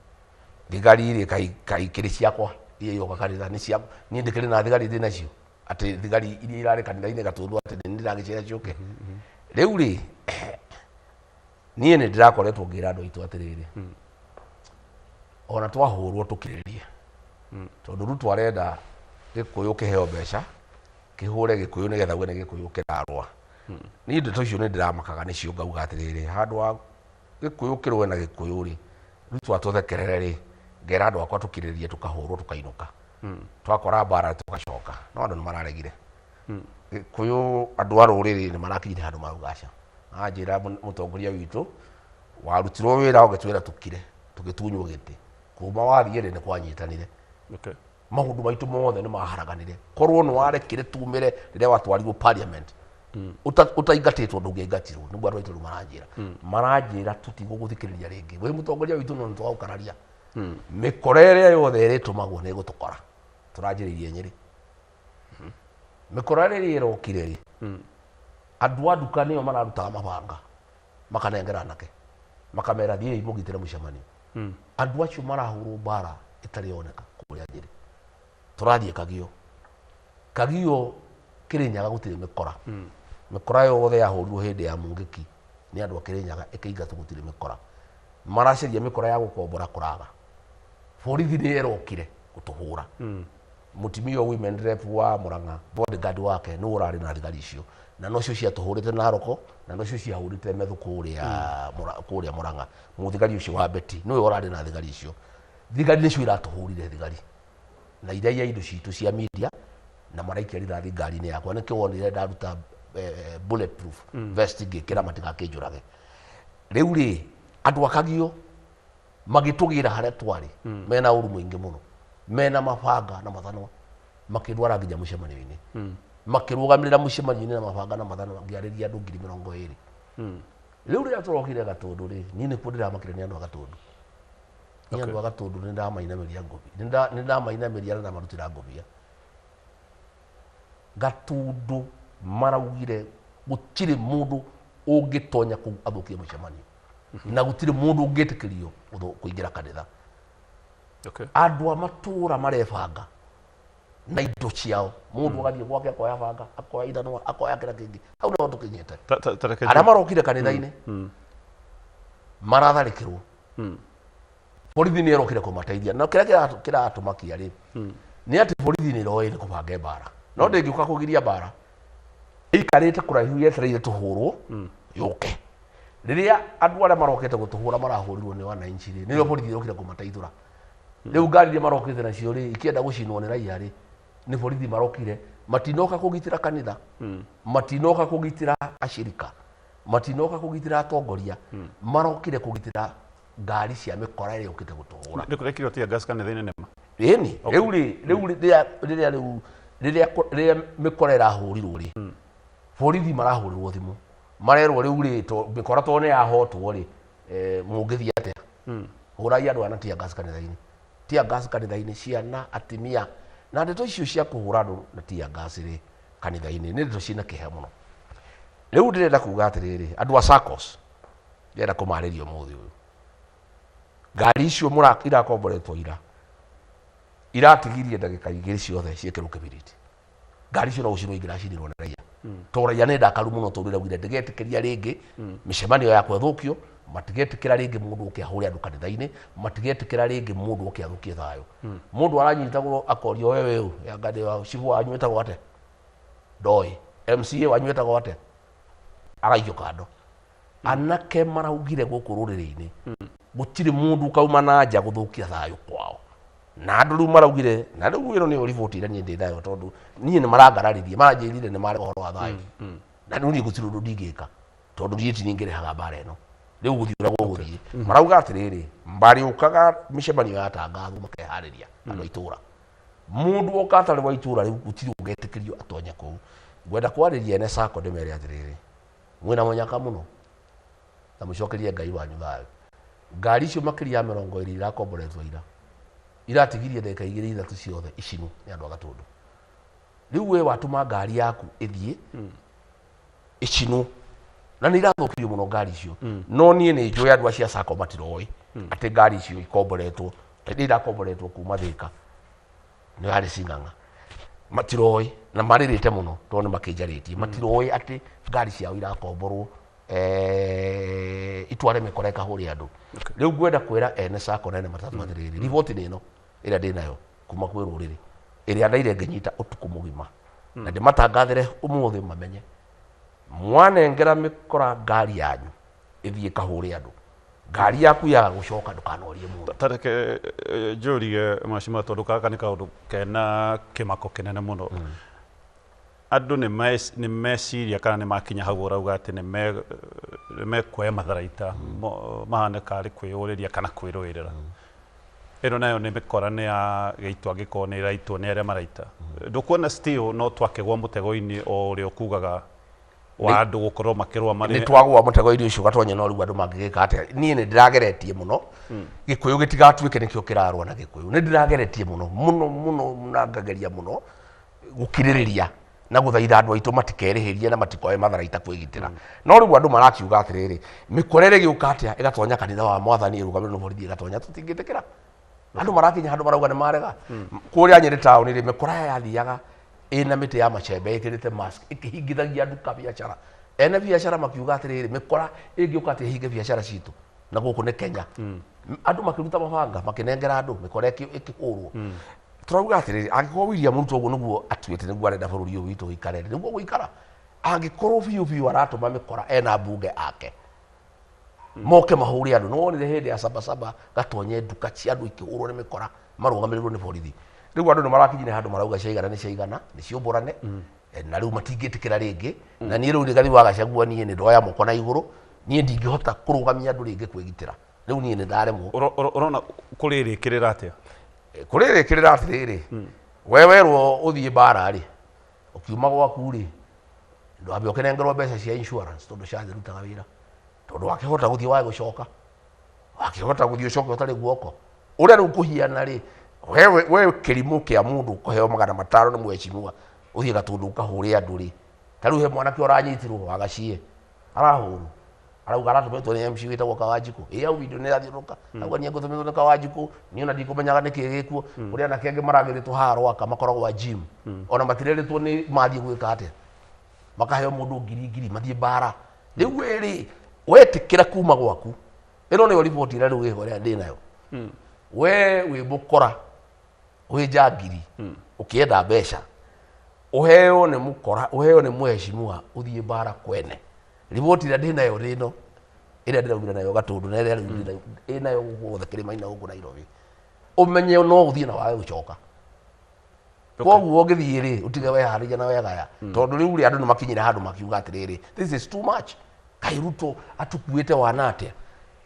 Thigari rĩ, kai kĩrĩ ciakwa iria iroka kanitha nĩ cia niĩ? Ndĩkĩrĩ na thigari ndĩ nacio, atĩ thigari iria irarĩ kanitha-inĩ Gatũndũ atĩ nĩ ndĩragĩciĩra ciũke rĩu rĩ? Niĩ nĩ ndĩrakoretwo ngĩra andũ aitũ atĩrĩrĩ, ona twahũrwo tũkirĩrĩrie, tondũ Ruto arenda Gĩkũyũ kĩheo mbeca kĩhũre Gĩkũyũ nĩgetha uge nĩ Gĩkũyũ kĩrarũa. Niĩ ndeto icio nĩ ndĩramakaga nĩcio, ngauga atĩrĩrĩ, handũ ha Gĩkũyũ kĩrũe na Gĩkũyũ rĩ, Ruto atũthekerere rĩ, ngera andũ akwa tũkirĩrĩrie, tũkahũrwo tũkainũka, twakora mbara tũgacoka. No andũ nĩ mararegire. Gĩkũyũ, andũ a rũrĩrĩ nĩ marakinyire handũ marauga aca. Anjĩra mũtongoria witũ warutirwo wĩra ũgĩtwĩra tũkire, tũgĩtunywo gĩtĩ, kuma wathiĩ rĩ, nĩ kwanyitanire. Maũndũ maitũ mothe nĩ maharaganire. Korwo nĩ warekire tumĩre rĩrĩa watwarirwo parliament ũtaingatĩtwo, ndũngĩaingatirwo. Nĩguo andũ aitũ rĩu maranjĩra tũtigũgũthikĩrĩria rĩngĩ wĩ mũtongoria witũ, no nĩtwagũkararia. Mĩkora ĩrĩa yothe ĩrĩtũmagwo nĩ ĩgũtũkora. Tũranjĩrĩirie Nyĩrĩ, mĩkora rĩrĩa ĩrokire rĩ, andũ a nduka nĩo mararutaga mabanga makanengera anake, makamera thiĩi mũgitĩre mũcemanio. Andũ acio marahũrwo mbara ĩtarĩ yoneka kũrĩa Nyĩrĩ. Tũrathiĩ Kagio, Kagio Kĩrĩnyaga gũtirĩ mĩkora. Mĩkora yothe yahũrirwo hĩndĩ ya Mungĩki nĩ andũ a Kĩrĩnyaga ĩkĩingatwo, gũtirĩ mĩkora. Maracaria mĩkora ya gũkombora kũraga. Borithi nĩ ĩrokire gũtũhũra. Mũtumia ũyũ women rep wa Murang'a, bodyguard wake nĩwe ũrarĩ na thigari icio, na nocio ciatũhũrĩte Naroko, na nocio ciahũrĩte Methu kũrĩa kũrĩa Murang'a. Mũthigari ũcio wa Beti nĩwe ũrarĩ na thigari icio. Thigari nĩcio iratũhũrire, thigari na iraiya indo citũ cia media, na maraikia rithathi ngari-inĩ yakwa. Nĩkĩo wonire ndaruta bulletproof vest ngĩkĩra matigakĩnjũrage. Rĩu rĩ, andũ akagio magĩtũgĩra harĩa twarĩ mena ũru mũingĩ mũno, mena mabanga na mathanwa, makĩndwara nginya mũcemanio-inĩ, makĩrũgamĩrĩra mũcemanio-inĩ na mabanga na mathanwa, ngĩarĩria andũ 20,000. Rĩu rĩrĩa tũrokire Gatũndũ rĩ, niĩ nĩkuo ndĩramakire nĩ andũ a Gatũndũ. Nĩ andũ a Gatũndũ nĩ ndamainamĩria ngũbia, nĩ ndamainamĩria na ndamarutĩra ngũbia. Gatũndũ maraugire gũtirĩ mũndũ ũngĩtonya kũu athũkie mũcemanio, na gũtirĩ mũndũ ũngĩtĩkĩrio kũingĩra kanitha. Andũ a matũra marebanga na indo ciao, mũndũ agathiĩ gwake akoya banga, akoya ithanwa, akoya kĩrĩa kĩngĩ. Hau nĩho tũkinyĩte. Ta reke Arĩa marokire kanitha-inĩ maratharĩkĩrwo. Borithi nĩ ĩrokire kũmateithia, na kĩrĩa kĩratũmakia rĩ, nĩ atĩ borithi nĩ ĩroĩ nĩ kũbanga mbara, no ndĩngĩũka kũgiria mbara. Ĩikarĩte kũraihu yetereire tũhũrwo yũke. Rĩrĩa andũ arĩa marokĩte gũtũhũra marahũrirwo nĩ wananchi rĩ, nĩrĩo borithi ĩrokire kũmateithũra. Rĩu ngari iria marokĩte nacio rĩ, ikĩenda gũcinwo nĩ raia rĩ, nĩ borithi marokire. Matinoka kũgitĩra kanitha, matinoka kũgitĩra ashirika, matinoka kũgitĩra atongoria, marokire kũgitĩra ngari cia mĩkora ĩrĩa yũkĩte gũtũhũra. Nĩ kũrekirwo tear gas kanitha-inĩ nĩma? Ĩni rĩu rĩ, rĩu rĩrĩa rĩrĩa rĩu rĩrĩa rĩrĩa mĩkora ĩrahũrirwo rĩ, borithi marahũrirwo thimũ marerwo rĩu rĩ, to mĩkora to nĩ yahotwo rĩ, mũngĩthiĩ atĩa? Hũrai andũ ana tear gas kanitha-inĩ, tear gas kanitha-inĩ, ciana, atimia. Na ndeto icio cia kũhũra andũ na tear gas rĩ kanitha-inĩ nĩ ndeto ciĩna kĩeha mũno. Rĩu ndĩrenda kuga atĩrĩrĩ, andũ a SACCOS ndĩrenda kũmarĩria ũmũthĩ ũyũ, ngari icio irakomboretwo ira iratigirie ndagĩka igĩrĩ ciothe ciĩkĩrwo kĩbiriti. Ngari icio no gũcinwo ingĩracinirwo nĩ raia, tondũ raia nĩ ndakaru mũno, tondũ iraugire ndĩgetĩkĩria rĩngĩ mĩcemanio yakwa ĩthũkio, matigetĩkĩra rĩngĩ mũndũ oke ahũre andũ kanitha-inĩ, matigetĩkĩra rĩngĩ mũndũ oke athũkie thayũ. Mũndũ aranyitagwo akorio, wewe ũyũ anga ndĩ wa cibũ wanyu wĩtagwo atĩa? Ndoĩ. MCA wanyu wĩtagwo atĩa? Agaikio kando. Anake maraugire gũkũ rũrĩrĩ-inĩ gũtirĩ mũndũ ũkauma na nja gũthũkia thayũ kwao, na andũ rĩu maraugire, na rĩu ĩno nĩyo riboti ĩrĩa niĩ ndĩ nayo, tondũ niĩ nĩ marangararirie, maranjĩrire nĩ marega ũhoro wa thayũ, na rĩu niĩ gũtirĩ ũndũ ndingĩka, tondũ niĩ ti ningĩrehaga mbara ĩno. Rĩu gũthiĩ ũrĩa gũgũthiĩ, marauga atĩrĩrĩ, marĩũkaga mĩcemanio yatangathwo makeharĩria andũ a itũra. Mũndũ oka atarĩ wa itũra rĩu gũtirĩ ũgetĩkĩrio atonye kũu. Ngwenda kwarĩria ene SACCO ndĩmere atĩrĩrĩ, mwĩna mũnyaka mũno na mũcokerie Ngai wanyu thayũ. Ngari icio makĩria ya 20 irakomboretwo ira iratigirie ndagĩka igĩrĩ ithatũ ciothe icinwo nĩ andũ a Gatũndũ. Rĩu we watũma ngari yaku ĩthiĩ ĩcinwo, na nĩ irathũkirio mũno ngari icio. No niĩ nĩ njũĩ andũ acio a SACCO matiroĩ atĩ ngari icio ikomboretwo, nĩ irakomboretwo kuma Thĩka, nĩ yarĩ cing'ang'a, matiroĩ na marĩrĩte mũno tondũ nĩ makĩnjarĩtie. Matiroĩ atĩ ngari ciao irakomborwo itware mĩkora ĩkahũre andũ. Rĩu ngwenda kwĩra ene SACCO na ene matatũ atĩrĩrĩ, riboti nĩ ĩno ĩrĩa ndĩnayo kuma kwĩ rũrĩrĩ, ĩrĩa ndaire ngĩnyita ũtukũ mũgima, na ndĩmatangathĩre ũmũthĩ mamenye, mwanengera mĩkora ngari yanyu ĩthiĩ ĩkahũre andũ, ngari yaku yaga gũcoka ndũkanorie mũndũ. Tareke njũrie mheshimiwa, tondũ gaka nĩ kaũndũ kena kĩmako kĩnene mũno. Andũ nĩ meciria kana nĩ makinya hau ũrauga atĩ nĩ mekuoya matharaita mahane karĩ kwĩyũrĩria kana kwĩrũĩrĩra. Ĩno nayo nĩ mĩkora nĩ ya gĩitwo, angĩkorwo nĩ ĩraitwo nĩ arĩa maraita. Ndũkuona still no twakĩgwa mũtego-inĩ o ũrĩa ũkugaga wa andũ gũkorwo makĩrũa marĩ Nĩ twagwa mũtego-inĩ ũcio gatonye, no rĩu andũ mangĩgĩka atĩa? Niĩ nĩ ndĩrageretie mũno Gĩkũyũ gĩtigatuĩke nĩkĩo kĩrarũa na Gĩkũyũ. Nĩ ndĩrageretie mũno mũno mũno, na ngageria mũno gũkirĩrĩria na gũthaitha andũ aitũ matikerĩhĩrie na matikoe matharaita kwĩgitĩra. No rĩu andũ marakiuga atĩrĩrĩ, mĩkora ĩrĩgĩũka atĩa ĩgatonya kanitha wa Mwathani ĩrũgamĩrĩrwo nĩ borithi ĩgatonya? Tũtingĩtĩkĩra. Andũ marakinya handũ marauga nĩ marega. Kũrĩa Nyĩrĩ taũni rĩ, mĩkora yathiaga ĩna mĩtĩ ya macembe, ĩkĩrĩte mask, ĩkĩhingithagia nduka biacara. Ene biacara makiuga atĩrĩrĩ, mĩkora ĩngĩũka atĩa ĩhinge biacara citũ, na gũkũ nĩ Kenya? Andũ makĩruta mabanga makĩnengera andũ, mĩkora ĩkĩhũrwo. Tũrauga atĩrĩrĩ, angĩkorwo William Ruto ũguo nĩguo atuĩte nĩguo arenda bũrũri ũyũ witũ ũikare, nĩguo gũikara, angĩkorwo biũ biũ aratũma mĩkora ena mbunge ake moke mahũre andũ. Nĩ wonire hĩndĩ ya Sabasaba gatonye nduka cia andũ ikĩhũrwo nĩ mĩkora marũgamĩrĩrwo nĩ borithi. Rĩu andũ nĩ marakinyire handũ marauga ciaigana nĩ ciaigana, nĩ ciũmbũrane. Na rĩu matingĩtĩkĩra rĩngĩ. Na niĩ rĩu Rigathi wa Gachagua, niĩ nĩ ndoya moko na igũrũ, niĩ ndingĩhota kũrũgamia andũ rĩngĩ kwĩgitĩra. Rĩu niĩ nĩ ndaremwo. Ũrona kũrĩrĩkĩrĩra atĩa? Kũrĩrĩkĩrĩra atĩrĩrĩ, we werwo ũthiĩ mbara rĩ, ũkiuma gwaku rĩ, ndwambe ũkĩnengerwo mbeca cia insurance, tondũ ciathirutaga wĩra, tondũ wakĩhota gũthiĩ wage gũcoka, wakĩhota gũthiĩ ũcoke ũtarĩ guoko ũrĩa rĩu kũhiana rĩ, we kĩrimũ kĩa mũndũ ũkũheo 500 nĩ mheshimiwa ũthiĩ Gatũndũ ũkahũre andũ rĩ. Ta rĩu he mwanake ũranyitirwo wagacie arahũrwo, arauga aratũmĩtwo nĩ MC wĩtagwo Kawanjikũ. Ĩ hau video nĩ ĩrathiũrũrũka, auga niĩ ngũtũmĩtwo nĩ Kawanjikũ, niĩ ona ndikũmenyaga nĩkĩ gĩkuo. Kũrĩ anake angĩ maragĩrĩtwo haha Rwaka makoragwo a gym, ona matirerĩtwo nĩ mathiĩ gwĩka atĩa, makaheo mũndũ ngiri ngiri mathiĩ mbara. Rĩu we rĩ, wetĩkĩra kuma gwaku, ĩno nĩyo riboti ĩrĩa rĩu ĩho ĩrĩa ndĩ nayo. We wĩ mũkora, wĩ njangiri, ũkĩenda mbeca ũheo nĩ mũkora, ũheo nĩ mheshimiwa ũthiĩ mbara kwene. Riboti ĩrĩa ndĩ nayo rĩ ĩno ĩrĩa ndĩraugire nayo Gatũndũ, na ĩrĩa rĩu ĩ nayo gũkũ guothe kĩrĩma-inĩ na gũkũ Nairobi, ũmenye no ũthiĩ na wage gũcoka. Koguo ũngĩthiĩ rĩ, ũtige weharĩria na wegaya, tondũ rĩu rĩ, andũ nĩ makinyire handũ makiuga atĩrĩrĩ, this is too much. Kaĩ Ruto atukuĩte wana atĩa?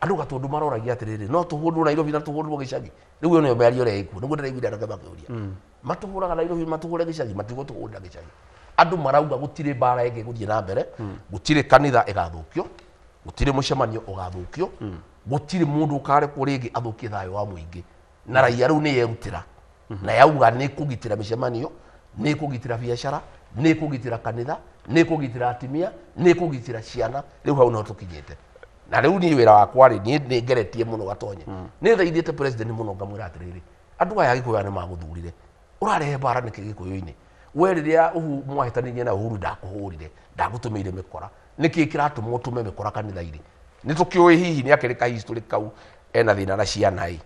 Andũ gatũndũ maroragia atĩrĩrĩ, no tũhũrwo Nairobi na tũhũrwo gĩcagi? Rĩu ĩyo nĩyo mĩario ĩrĩa ĩkuo. Nĩguo ndĩraiguire anake makĩũria, matũhũraga Nairobi, matũhũre gĩcagi? Matigũtũhũrĩra gĩcagi. Andũ marauga gũtirĩ mbara ĩngĩ gũthiĩ na mbere, gũtirĩ kanitha ĩgathũkio, gũtirĩ mũcemanio ũgathũkio, gũtirĩ mũndũ ũkarekwo rĩngĩ athũkie thayũ wa mũingĩ. Na raia rĩu nĩ yerutĩra na yauga nĩ kũgitĩra mĩcemanio, nĩ kũgitĩra biacara, nĩ kũgitĩra kanitha, nĩ kũgitĩra atimia, nĩ kũgitĩra ciana. Rĩu hau no tũkinyĩte. Na rĩu niĩ wĩra wakwa rĩ, niĩ nĩ ngeretie mũno, Gatonye, nĩ thaithĩte president mũno, ngamwĩra atĩrĩrĩ, andũ aya Gĩkũyũ aya nĩ magũthurire, ũrarehe mbara nĩkĩ Gĩkũyũ-inĩ? We rĩrĩa uhu mwahĩtanirie na Uhuru, ndakũhũrire, ndagũtũmĩire mĩkora. Nĩkĩ kĩratũma ũtũme mĩkora kanitha-inĩ? Nĩ tũkĩũĩ hihi nĩ akĩrĩ ka history kau ena thĩna na ciana ĩ.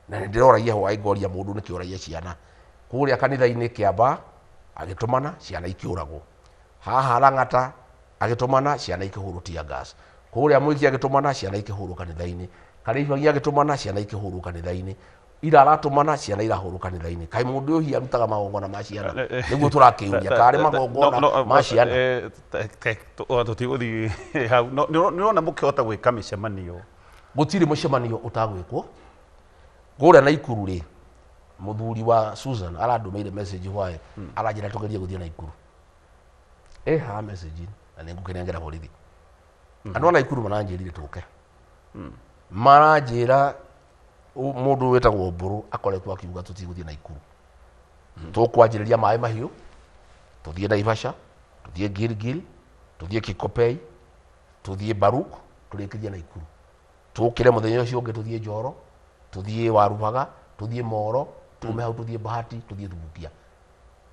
Na nĩ ndĩroragia hwaĩ, ngoria mũndũ nĩkĩ ũragia ciana kũrĩa kanitha-inĩ Kĩamba, agĩtũmana ciana ikĩũragwo haha Lang'ata, agĩtũmana ciana ikĩhũrwo tear gas kũrĩa Mwiki, agĩtũmana ciana ikĩhũrwo kanitha-inĩ Karĩibagi, agĩtũmana ciana ikĩhũrwo kanitha-inĩ ira, aratũmana ciana irahũrwo kanitha-inĩ. Kaĩ mũndũ ũyũ hihi arutaga magongona ma ciana? Nĩguo tũrakĩũria karĩ magongona ma ciana. Tũtigũthiĩ hau. Nĩ ũrona mũkĩhota gwĩka mĩcemanio? Gũtirĩ mũcemanio ũtagwĩkwo kũrĩa Naikuru rĩ. Mũthuri wa Susan arandũmĩire message hwaĩ, aranjĩra tũgerie gũthiĩ Naikuru. Ĩ haha message, na nĩ ngũkĩnengera borithi. Andũ a Naikuru maranjĩrire tũke, maranjĩra mũndũ wĩtagwo Mbũrũ akoretwo akiuga tũtigũthiĩ Naikuru, tũkwanjĩrĩria Maĩ Mahiũ, tũthiĩ Naivasha, tũthiĩ Gilgil, tũthiĩ Kikopey, tũthiĩ Baruk, tũrĩkĩrie Naikuru. Tũkĩre mũthenya ũcio ũngĩ tũthiĩ Njoro, tũthiĩ Warubaga, tũthiĩ Moro, tume hau tũthiĩ Bahati, tũthiĩ Thubukia.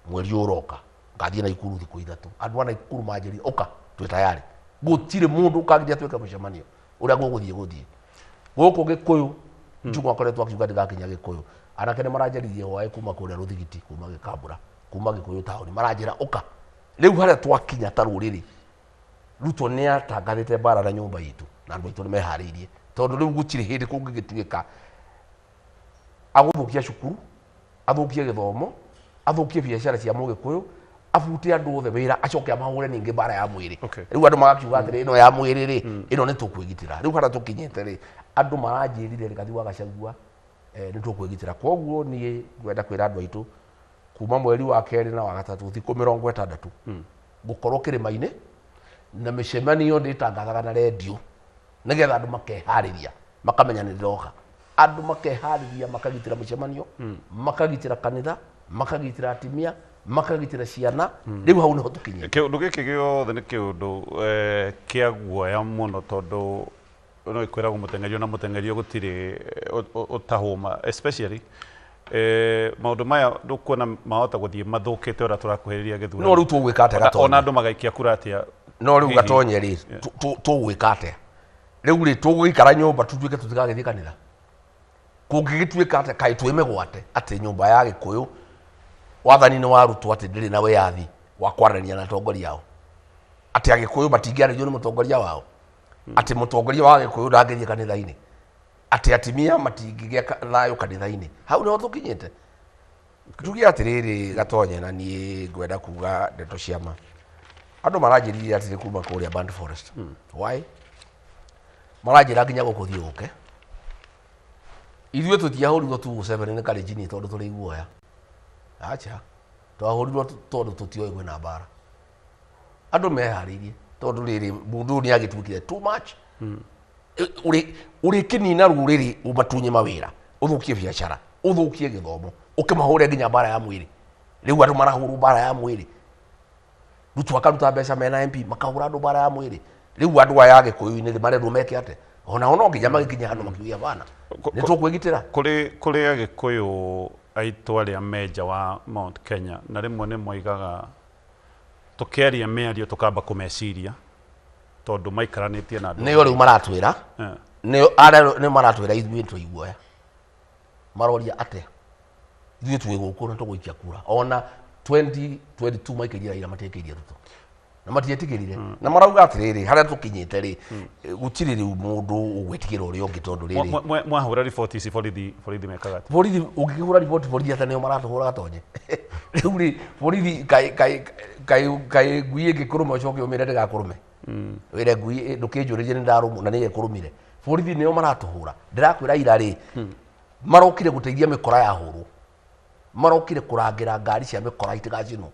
Mweri ũyũ ũroka ngathiĩ Naikuru thikũ 3. Andũ a Naikuru manjĩrire ũka, twĩ tayari, gũtirĩ mũndũ ũkangiria twĩke mũcemanio. Ũrĩa gũgũthiĩ gũthiĩ gũkũ Gĩkũyũ, Njung'wa akoretwo akiuga ndigakinya Gĩkũyũ. Anake nĩ maranjaririe hwaĩ kuma kũrĩa Rũthigiti, kuma Gĩkambũra, kuma Gĩkũyũ taũni, maranjĩra ũka. Rĩu harĩa twakinya ta rũrĩrĩ, Ruto nĩ atangathĩte mbara na nyũmba itũ, na andũ aitũ nĩ meharĩirie, tondũ rĩu gũtirĩ hĩndĩ kũngĩgĩtuĩka agũthũkia cukuru, athũkie gĩthomo, athũkie biacara cia Mũgĩkũyũ, abute andũ othe wĩra, acoke amahũre ningĩ mbara ya mwĩrĩ. Rĩu andũ magakiuga atĩrĩ, ĩno ya mwĩrĩ rĩ, ĩno nĩ tũkwĩgitĩra. Rĩu harĩa tũkinyĩte rĩ, andũ maranjĩrire Rigathi wa Gachagua, nĩ tũkwĩgitĩra. Koguo niĩ ngwenda kwĩra andũ aitũ, kuma mweri wa kerĩ na wa gatatũ, thikũ 60 ngũkorwo kĩrĩma-inĩ na mĩcemanio ndĩtangathaga na rendio, nĩgetha andũ makeharĩria, makamenya nĩ ndĩroka. Andũ makeharĩria, makagitĩra mĩcemanio, makagitĩra kanitha, makagitĩra atimia, makagitĩra ciana. Rĩu hau nĩho tũkinyĩte. Kĩũndũ gĩkĩ gĩothe nĩ kĩũndũ kĩa guoya mũno, tondũ no ĩkwĩragwo mũteng'erio na mũteng'erio gũtirĩ ũtahũma, especially maũndũ maya ndũkuona mahota gũthiĩ mathũkĩte ũrĩa tũrakuhĩrĩria gĩthurano. No rĩu tũgwĩka atĩa? Ona Gatonye. Andũ magaikia kura atĩa? No rĩu Hihi. Gatonye rĩ, tũgwĩka atĩa rĩu rĩ? Tũgũikara nyũmba tũtuĩke tũtigagĩthiĩ kanitha? Kũngĩgĩtuĩka atĩa? Kaĩ twĩ mĩgwate atĩ nyũmba ya Gĩkũyũ wathani-inĩ wa Ruto atĩ ndĩrĩ na wĩyathi wa kwaranĩria na atongoria ao, atĩ Agĩkũyũ matingĩarĩrio nĩ mũtongoria wao, atĩ mũtongoria wa Gĩkũyũ ndangĩthiĩ kanitha-inĩ, atĩ atimia matingĩgĩa thayũ kanitha-inĩ? Hau nĩho tũkinyĩte. Tuge atĩrĩrĩ, Gatonye, na niĩ ngwenda kuga ndeto cia ma. Andũ maranjĩrire atĩrĩ kuma kũrĩa Burnt Forest, why maranjĩra nginya gũkũ thiĩ ũke. Ithuĩ tũtiahũrirwo 207 nĩ Kalenjin tondũ tũrĩ iguoya. Acha, twahũrirwo tondũ tũtioĩ kwĩna mbara. Andũ meharĩirie, tondũ rĩrĩ, mũndũ ũyũ nĩ agĩtuĩkire too much. Ũrĩkĩnina rũrĩrĩ, ũmatunye mawĩra, ũthũkie biacara, ũthũkie gĩthomo, ũkĩmahũre nginya mbara ya mwĩrĩ. Rĩu andũ marahũrwo mbara ya mwĩrĩ. Ruto akaruta mbeca mena MP, makahũra andũ mbara ya mwĩrĩ. Rĩu andũ aya Agĩkũyũ-inĩ rĩ, marendwo meke atĩa? Onao no nginya magĩkinye handũ makiuge bana, nĩ tũkwĩgitĩra. Kũrĩ Agĩkũyũ aitũ arĩa me nja wa Mount Kenya, na rĩmwe nĩ moigaga tũkĩaria mĩario tũkamba kũmeciria, tondũ maikaranĩtie na andũ. Nĩo rĩu maratwĩra, nĩo arĩa nĩ maratwĩra ithuĩ twĩ iguoya. Maroria atĩa? Ithuĩ twĩ gũkũ na tũgũikia kura. Ona 2022 maikĩrie Raila, matiĩkĩirie Ruto na matiĩtigĩrire. Na marauga atĩrĩrĩ, harĩa tũkinyĩte rĩ, gũtirĩ rĩu mũndũ ũgwĩtigĩra ũrĩa ũngĩ, tondũ rĩrĩ, Mwahũra riboti ici borithi, borithi mekaga atĩa? Borithi, ũngĩkĩhũra riboti borithi, ata nĩo maratũhũra, Gatonye. Rĩu rĩ, borithi kaĩ kaĩ kaĩ kaĩ ngui ĩngĩkũrũma ũcoke ũmĩre ndĩgakũrũme, wĩre ngui, "Ĩ, ndũkĩnjũrĩrie nĩ ndarũmwo na nĩye kũrũmire." Borithi nĩo maratũhũra. Ndĩrakwĩra ira rĩ, marokire gũteithia mĩkora yahũrwo, marokire kũrangĩra ngari cia mĩkora itigacinwo.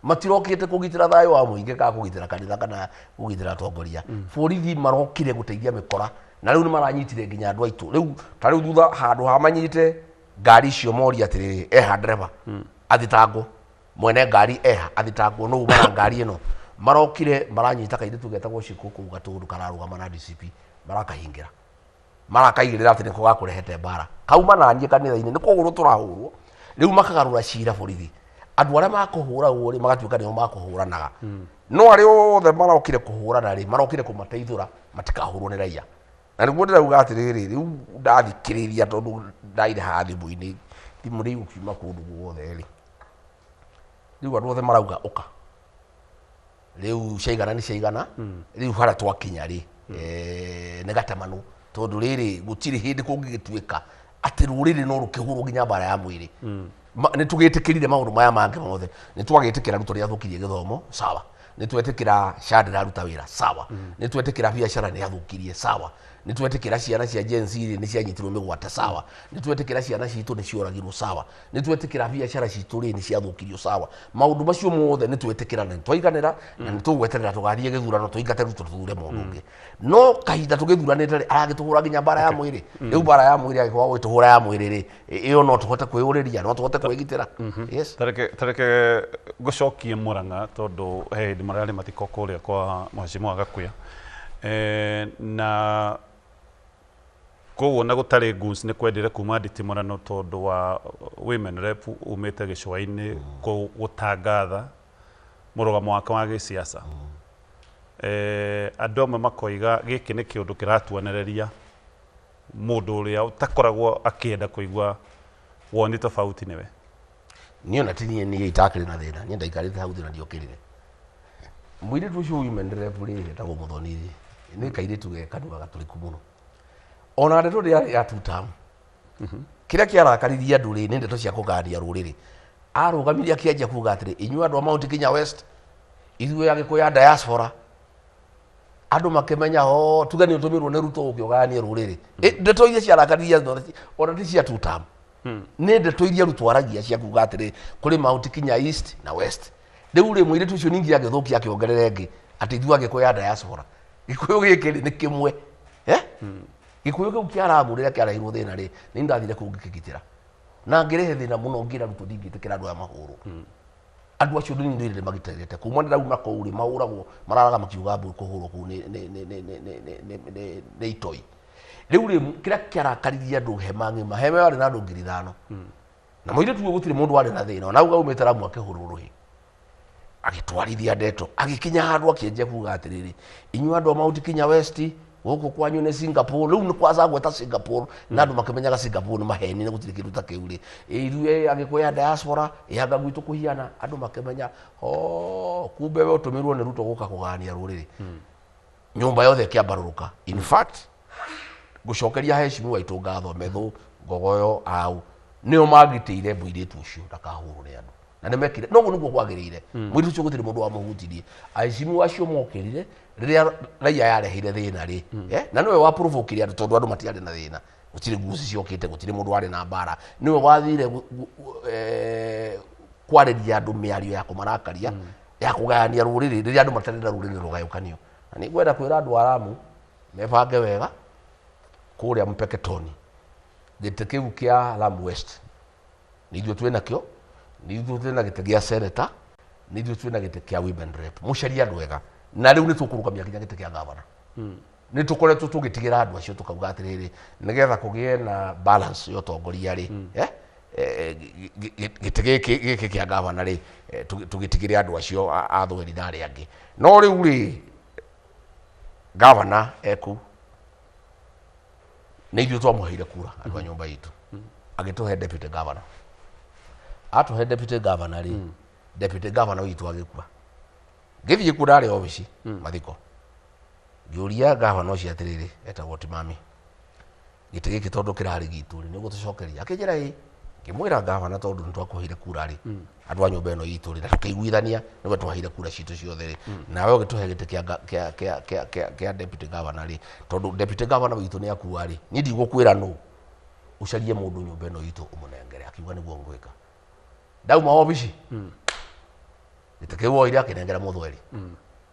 Matirokĩte kũgitĩra thayũ wa mũingĩ kana kũgitĩra kanitha kana kũgitĩra atongoria. Borithi marokire gũteithia mĩkora, na rĩu nĩ maranyitire nginya andũ aitũ. Rĩu ta rĩu thutha handũ ha manyite ngari icio, moria atĩrĩrĩ, eha ndereba athitangwo, mwene ngari eha athitangwo, no uma na ngari ĩno. Marokire maranyita kairĩtu getagwo Cikũ kũu Gatũndũ kararũgama na DCP, marakahingĩra, marakaigĩrĩra atĩ nĩko gakũrehete mbara. Kauma na niĩ kanitha-inĩ nĩ kũhũrwo tũrahũrwo. Rĩu makagarũra cira borithi, andũ arĩa makũhũragwo rĩ, magatuĩka nĩo makũhũranaga, no arĩa othe marokire kũhũrana rĩ, marokire kũmateithũra matikahũrwo nĩ raia. Na nĩguo ndĩrauga atĩrĩrĩ, rĩu ndathikĩrĩria, tondũ ndaire haha thimũ-inĩ, thimũ nĩ igũkiuma kũndũ guothe rĩ, rĩu andũ othe marauga ũka rĩu ciaigana nĩ ciaigana. Rĩu harĩa twakinya rĩ, nĩ gatemano, tondũ rĩrĩ gũtirĩ hĩndĩ kũngĩgĩtuĩka atĩ rũrĩrĩ no rũkĩhũrwo nginya mbara ya mwĩrĩ. Nĩ tũgĩtĩkĩrire maũndũ maya mangĩ mothe. Nĩ twagĩtĩkĩra Ruto nĩ athũkirie gĩthomo, sawa. Nĩ twetĩkĩra SHA ndĩraruta wĩra, sawa. Nĩ twetĩkĩra biacara nĩ athũkirie, sawa. Nĩ twetĩkĩra ciana cia Gen Z rĩ nĩ cianyitirwo mĩgwate, sawa. Nĩ twetĩkĩra ciana citũ nĩ cioragirwo, sawa. Nĩ twetĩkĩra biacara citũ rĩ nĩ ciathũkirio, sawa. Maũndũ macio mothe nĩ twetĩkĩra na nĩ twaiganĩra, na nĩ tũgweterera tũgathiĩ gĩthurano tũingate Ruto tũthure mũndũ ũngĩ. No kahinda tũgĩthuranĩte rĩ, aragĩtũhũra nginya mbara ya mwĩrĩ. Rĩu mbara ya mwĩrĩ angĩkorwo gwĩtũhũra ya mwĩrĩ rĩ, ĩyo no tũhote kwĩyũrĩria, no tũhote kwĩgitĩra, yes. Tareke ngũcokie Mũrang'a, tondũ he hĩndĩ mararĩ mathiko kũrĩa kwa Mheshimiwa Gakuya, na koguo na gũtarĩ goons nĩ kwendire kuma nditimũrano tondũ wa women rep umĩte gĩcũa-inĩ gũtangatha mũrũgamo wake wa gĩsiasa. Andũ amwe makoiga gĩkĩ nĩ kĩũndũ kĩratuonereria mũndũ ũrĩa ũtakoragwo akĩenda kũigua woni tofauti nĩwe. Niĩ ona ti niĩ, niĩ itakĩrĩ na thĩna. Niĩ ndaikarĩte hau thĩ na ndiokĩrire. Mũirĩtu ũcio women rep rĩ, etagwo Mũthoni rĩ, nĩ kairĩtu ge kanua gatũrĩku mũno. Ona ndeto ndĩarĩ ya two term. Kĩrĩa kĩarakaririe andũ rĩ, nĩ ndeto cia kũgania rũrĩrĩ. Arũgamirie akĩanjia kuga atĩrĩ, "Inyuĩ andũ a Mount Kenya West, ithuĩ Agĩkũyũ a diaspora." Andũ makĩmenya o tuge nĩ ũtũmĩrwo nĩ Ruto ũke ũgayanie rũrĩrĩ. Ndeto iria ciarakaririe andũ ona ti cia two term, nĩ ndeto iria Ruto aragia cia kuga atĩrĩ, kũrĩ Mount Kenya East na West. Rĩu rĩ, mũirĩtu ũcio ningĩ agĩthũkia, akĩongerera ĩngĩ atĩ ithuĩ Agĩkũyũ a diaspora. Gĩkũyũ gĩkĩ rĩ, nĩ kĩmwe, eh? Gĩkũyũ kĩu kĩa Ramu rĩrĩa kĩarehirwo thĩna rĩ, nĩ ndathire kũu ngĩkĩgitĩra na ngĩrehe thĩna mũno, ngĩra Ruto ndingĩtĩkĩra andũ aya mahũrwo. Andũ acio nĩ ndĩrĩ magitĩrĩte kuma ndĩrauma kũu rĩ, mahũragwo, mararaga makiuga mbu kũhũrwo kũu nĩ itoi. Rĩu rĩ, kĩrĩa kĩarakaririe andũ, hema ng'ima, hema yarĩ na andũ 5,000 na mũirĩtu ũyũ gũtirĩ mũndũ warĩ na thĩna ona auga aumĩte Ramu akĩhũrwo rũhĩ, agĩtwarithia ndeto, agĩkinya handũ akĩanjia kuga atĩrĩrĩ, "Inyuĩ andũ a Mount Kenya West, gũkũ kwanyu nĩ Singapore." Rĩu nĩ kwaza gweta Singapore na andũ makĩmenyaga Singapore nĩ maheni na gũtirĩ kĩndũ ta kĩu rĩ. "Ĩ, ithuĩ Agĩkũyũ a diaspora ĩ anga gwitũ kũhiana." Andũ makĩmenya, oh, kumbe we ũtũmĩrwo nĩ Ruto gũka kũgania rũrĩrĩ. Nyũmba yothe ĩkĩambarũrũka. In fact, ngũcokeria heshimiwa aitũ ngatho, Methu Ngogoyo au nĩo magitĩire mũirĩtu ũcio ndakahũrwo nĩ andũ, na nĩ mekire noguo nĩguo kwagĩrĩire. Mũirĩtu ũcio gũtirĩ mũndũ wamũhutirie. Aheshimiwa acio mokĩrire rĩrĩa raia yareheire thĩna rĩ, na nĩwe wa provokire andũ, tondũ andũ matiarĩ na thĩna, gũtirĩ nguci ciokĩte, gũtirĩ mũndũ warĩ na mbara. Nĩwe wathire kwarĩria andũ mĩario ya kũmarakaria, ya kũgayania rũrĩrĩ, rĩrĩa andũ matarenda rũrĩrĩ rũgayũkanio. Na nĩ ngwenda kwĩra andũ a Lamu mebange wega kũrĩa Mpeketoni, gĩtĩ kĩu kĩa Lamu West nĩ ithuĩ twĩ nakĩo, nĩ ithuĩ twĩ na gĩtĩ gĩa senator, nĩ ithuĩ twĩ na gĩtĩ kĩa women rep. Mũcarie andũ ega, na rĩu nĩ tũkũrũgamia nginya gĩtĩ kĩa gavana. Nĩ tũkoretwo tũgĩtigĩra andũ acio, tũkauga atĩrĩrĩ, nĩgetha kũgĩe na balance ya ũtongoria rĩ, gĩtĩ gĩkĩ kĩa gavana rĩ, tũgĩtigĩre andũ acio a thweri na arĩa angĩ. No rĩu rĩ, gavana eku nĩ ithuĩ twamũheire kura, andũ a nyũmba itũ, agĩtũhe deputy governor. Atũhe deputy governor rĩ, deputy governor witũ agĩkua. Ngĩthiĩ kuo, ndarĩ obici mathiko, ngĩũria gavana ũcio atĩrĩrĩ, etagwo Timami, gĩtĩ gĩkĩ tondũ kĩrarĩ gitũ rĩ, nĩ ũgũtũcokeria? Akĩnjĩra ĩ. Ngĩmwĩra gavana tondũ nĩ twakũheire kura rĩ, andũ a nyũmba ĩno itũ rĩ, na tũkĩiguithania nĩwe twaheire kura citũ ciothe rĩ, nawe ũgĩtũhe gĩtĩ kĩa kĩa kĩa kĩa kĩa kĩa deputy governor rĩ, tondũ deputy governor witũ nĩ akua rĩ, niĩ ndigũkwĩra nũ, ũcarie mũndũ nyũmba ĩno itũ ũmũnengere. Akiuga nĩguo ngwĩka. Ndauma obici, gĩtĩ kĩu oire akĩnengera Mũthweri,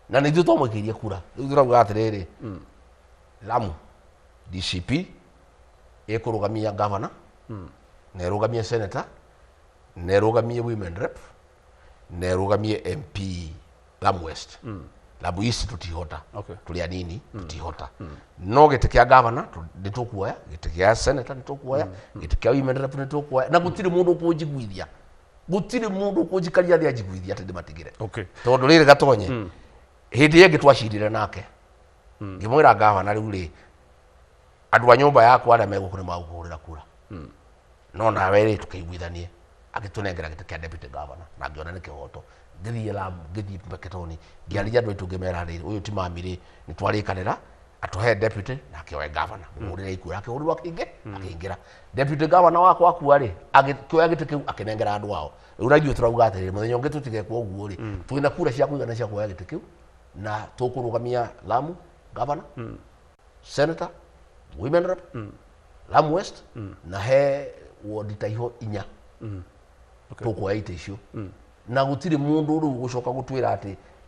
na nĩ ithuĩ twamwĩkĩirie kura. Rĩu tũrauga atĩrĩrĩ, Lamu DCP ĩkũrũgamia governor, na ĩrũgamie senator, na ĩrũgamie women rep, na ĩrũgamie MP Lamu West. Lamu East tũtihota, tũrĩ anini, tũtihota. No gĩtĩ kĩa governor nĩ tũkuoya, gĩtĩ kĩa senator nĩ tũkuoya, gĩtĩ kĩa women rep nĩ tũkuoya, na gũtirĩ mũndũ ũkũnjiguithia, gũtirĩ mũndũ ũkũnjikaria thĩ anjiguithia atĩ ndĩmatigĩre. Tondũ rĩrĩ gatonye, hĩndĩ ĩngĩ twacindire nake, ngĩmwĩra gavana rĩu rĩ, andũ a nyũmba yakwa arĩa megũkũ nĩ magũkũhũrĩra kura, no nawe rĩ tũkĩiguithanie. Agĩtũnengera gĩtĩ kĩa deputy governor, na ngĩona nĩ kĩhoto. Ngĩthiĩ Lamu, ngĩthiĩ Mpeketoni, ngĩarĩria andũ aitũ, ngĩmera rĩrĩ, ũyũ ti mami rĩ, nĩ twarĩkanĩra atũhe deputy na akĩoe governor, mũhũrĩre ikura. Akĩhũrĩrwo, akĩingĩ akĩingĩra. Deputy governor wakwa akua rĩ, agĩkĩoya gĩtĩ kĩu akĩnengera andũ ao. Rĩu na ithuĩ tũrauga atĩrĩrĩ, mũthenya ũngĩ tũtigekwo ũguo rĩ, twĩna kura cia kũigana cia kuoya gĩtĩ kĩu, na tũkũrũgamia Lamu governor, senator, women rep, Lamu West, na he wodi ta iho inya tũkuoya itĩ icio, na gũtirĩ mũndũ rĩu gũcoka gũtwĩra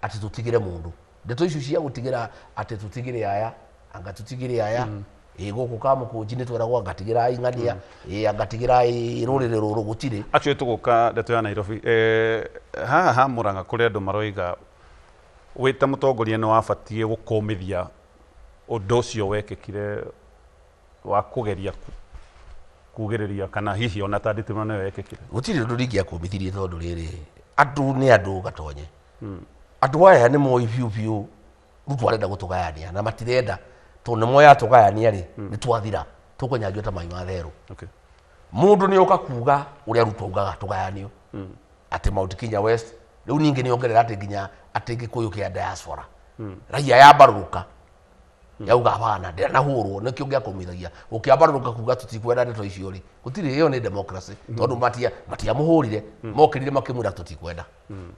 atĩ tũtigĩre mũndũ. Ndeto icio cia gũtigĩra, atĩ tũtigĩre aya, anga tũtigĩre aya, ĩ gũkũ Kamũkũnji nĩ tweragwo anga tigĩrai ng'ania, ĩ anga tigĩrai rũrĩrĩ rũrũ, gũtirĩ. Actually tũgũka ndeto ya Nairobi, haha ha Murang'a kũrĩ andũ maroiga wĩ ta mũtongoria nĩ wabatiĩ gũkũmithia ũndũ ũcio wekĩkire wa kũgeria kugĩrĩria kana hihi ona ta nditimũrano nĩyo yekĩkire. Gũtirĩ ũndũ ndingĩakũmithirie, tondũ rĩrĩ, andũ nĩ andũ gatonye. Andũ aya nĩ moĩ biũ biũ Ruto arenda gũtũgayania, na matirenda, tondũ nĩ moĩ atũgayania rĩ, nĩ twathira, tũkũnyanjwo ta mai ma therũ. Mũndũ nĩ oka kuga ũrĩa Ruto augaga tũgayanio, atĩ Mount Kenya West, rĩu ningĩ nĩ ongerera atĩ nginya atĩ Gĩkũyũ kĩa diaspora, raia yambarũrũka yauga hapana, ndanahũrwo. Nĩkĩo gĩakũmithagia gũkĩambarũrũka kuga tũtikwenda ndeto icio rĩ, gũtirĩ. Ĩyo nĩ democracy, tondũ matiamũhũrire, mokĩrire makĩmwĩra tũtikwenda.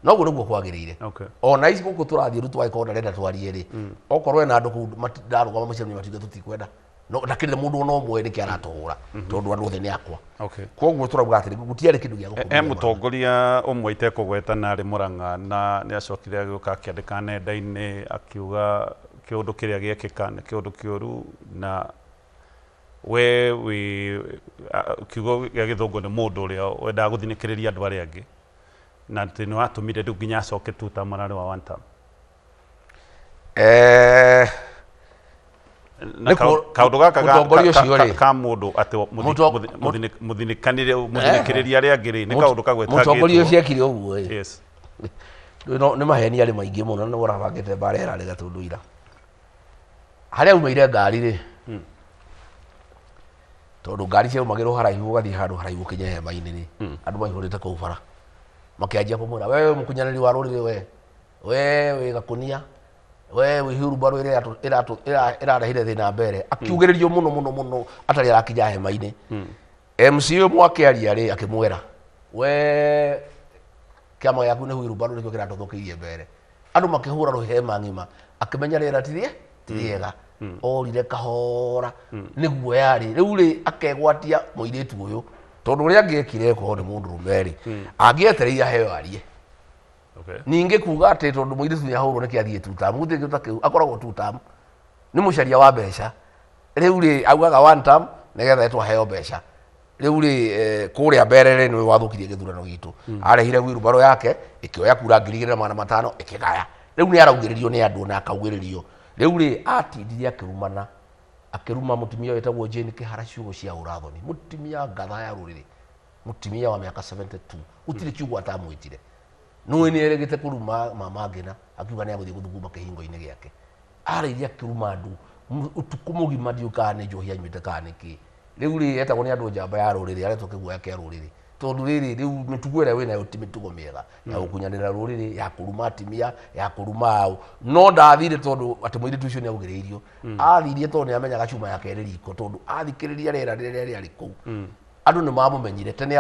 Noguo nĩguo kwagĩrĩire. Ona ici gũkũ tũrathiĩ, Ruto angĩkorwo ndarenda twarie rĩ, okorwo ena andũ kũu ndarũgama mũcemanio matiuge tũtikwenda, no ndakĩrĩ mũndũ ona ũmwe nĩkĩ aratũhũra, tondũ andũ othe nĩ akwa. Koguo tũrauga atĩrĩ, gũtiarĩ kĩndũ gĩa he gũkũmithia. Mũtongoria ũmwe itekũgweta na arĩ Murang'a, na nĩ acokire agĩũka akĩandĩka nenda-inĩ akiuga kĩũndũ kĩrĩa gĩekĩka nĩ kĩũndũ kĩũru, na we wĩ kiugo gĩa gĩthũngũ nĩ mũndũ ũrĩa wendaga gũthinĩkĩrĩria andũ arĩa angĩ, na atĩ nĩ watũmire rĩu nginya acoke two term, ararĩ wa one term. Na kaũndũ gaka mũtongoria ũcio rĩ, ka mũndũ atĩ mũthinĩkĩrĩria arĩa angĩ rĩ, nĩ kaũndũ kagwetangĩtwo. Mũtongoria ũcio ekire ũguo ĩ, no nĩ maheni arĩ maingĩ mũno, na nĩ ũrabangĩte mbara ĩrarĩ Gatũndũ ira harĩa aumaire ngari rĩ, tondũ ngari ciaumagĩrwo haraihu, ũgathiĩ handũ haraihu ũkinye hema-inĩ rĩ, andũ maihũrĩte kũu bara makĩanjia kũmwĩra, we mũkunyanĩri wa rũrĩrĩ, we wĩ gakũnia, we wĩ hurumbarũ ĩrĩa ĩrarehire thĩna mbere. Akiugĩrĩrio mũno mũno mũno atarĩ arakinya hema-inĩ. MC ũmwe akĩaria rĩ, akĩmwĩra, we kĩama gĩaku nĩ hurumbarũ, nĩkĩo kĩratũthũkĩirie mbere. Andũ makĩhũra rũhĩ hema ng'ima. Akĩmenya rĩera ti rĩega, orire kahora nĩguo yarĩ rĩu rĩ, akegwatia mũirĩtu ũyũ, tondũ ũrĩa angĩekire korwo nĩ mũndũrũme rĩ, angĩetereire aheo arie. Ningĩ kuga atĩ tondũ mũirĩtu nĩ ahũrwo nĩkĩ athiĩ two term, gũtirĩ kĩndũ ta kĩu. Akoragwo two term nĩ mũcaria wa mbeca. Rĩu rĩ, augaga one term nĩgetha etwo aheo mbeca. Rĩu rĩ, kũrĩa mbere rĩ, nĩwe wathũkirie gĩthurano gitũ, arehire wheelbarrow yake ĩkĩoya kura 2500 ĩkĩgaya. Rĩu nĩ araugĩrĩrio nĩ andũ na akaugĩrĩrio. Rĩu rĩ, atindire akĩrumana, akĩruma mũtumia wĩtagwo Jane Kĩhara ciugo cia ũrathoni, mũtumia ngatha ya rũrĩrĩ, mũtumia wa mĩaka 72, gũtirĩ kiugo atamwĩtire. Nũĩ nĩ erĩgĩte kũruma mama Ngina, akiuga nĩ agũthiĩ gũthuguma kĩhingo-inĩ gĩake. Arĩirie akĩruma andũ ũtukũ mũgima, ndiũĩ kana nĩ njohi anyuĩte kana nĩ kĩ. Rĩu rĩ, etagwo nĩ andũ njamba ya rũrĩrĩ, aretwo kĩguoya kĩa rũrĩrĩ, tondũ rĩrĩ rĩu mĩtugo ĩrĩa wĩnayo ti mĩtugo mĩega ya gũkunyanĩra rũrĩrĩ, ya kũruma atimia, ya kũruma au. No ndathire tondũ atĩ mũirĩtu ũcio nĩ augĩrĩirio, athirie tondũ nĩ amenyaga cuma yake ĩrĩ riko, tondũ athikĩrĩria rĩera rĩrĩa rĩarĩ kũu. Andũ nĩ mamũmenyire tene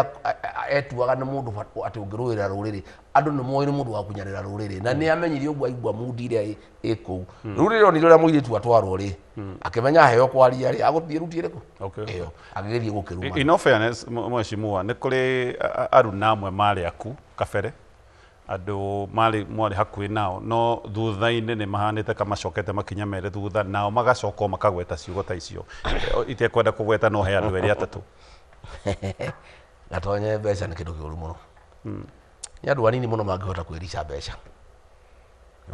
etuaga nĩ mũndũ atĩ ũngĩrũĩrĩra rũrĩrĩ, andũ nĩ moĩ nĩ mũndũ wa kunyanĩra rũrĩrĩ, na nĩ amenyire ũguo aigua mundi ĩrĩa ĩ kũu. Rĩu rĩrĩa onire ũrĩa mũirĩtu atwarwo rĩ, akĩmenya aheo kwaria rĩ, agũthiĩ ruti ĩrĩkũ? Ĩyo agĩgĩthiĩ gũkĩruma. In all fairness, mheshimiwa, nĩ kũrĩ aruna amwe marĩ aku kabere, andũ marĩ mwarĩ hakuhĩ nao, no thutha-inĩ nĩ mahanĩte ka macokete makinya mere thutha, nao magacoka makagweta ciugo ta icio. Itekwenda kũgweta, no he andũ erĩ atatũ. Gatonye, mbeca nĩ kĩndũ kĩũru mũno. Nĩ andũ anini mũno mangĩhota kwĩrica mbeca.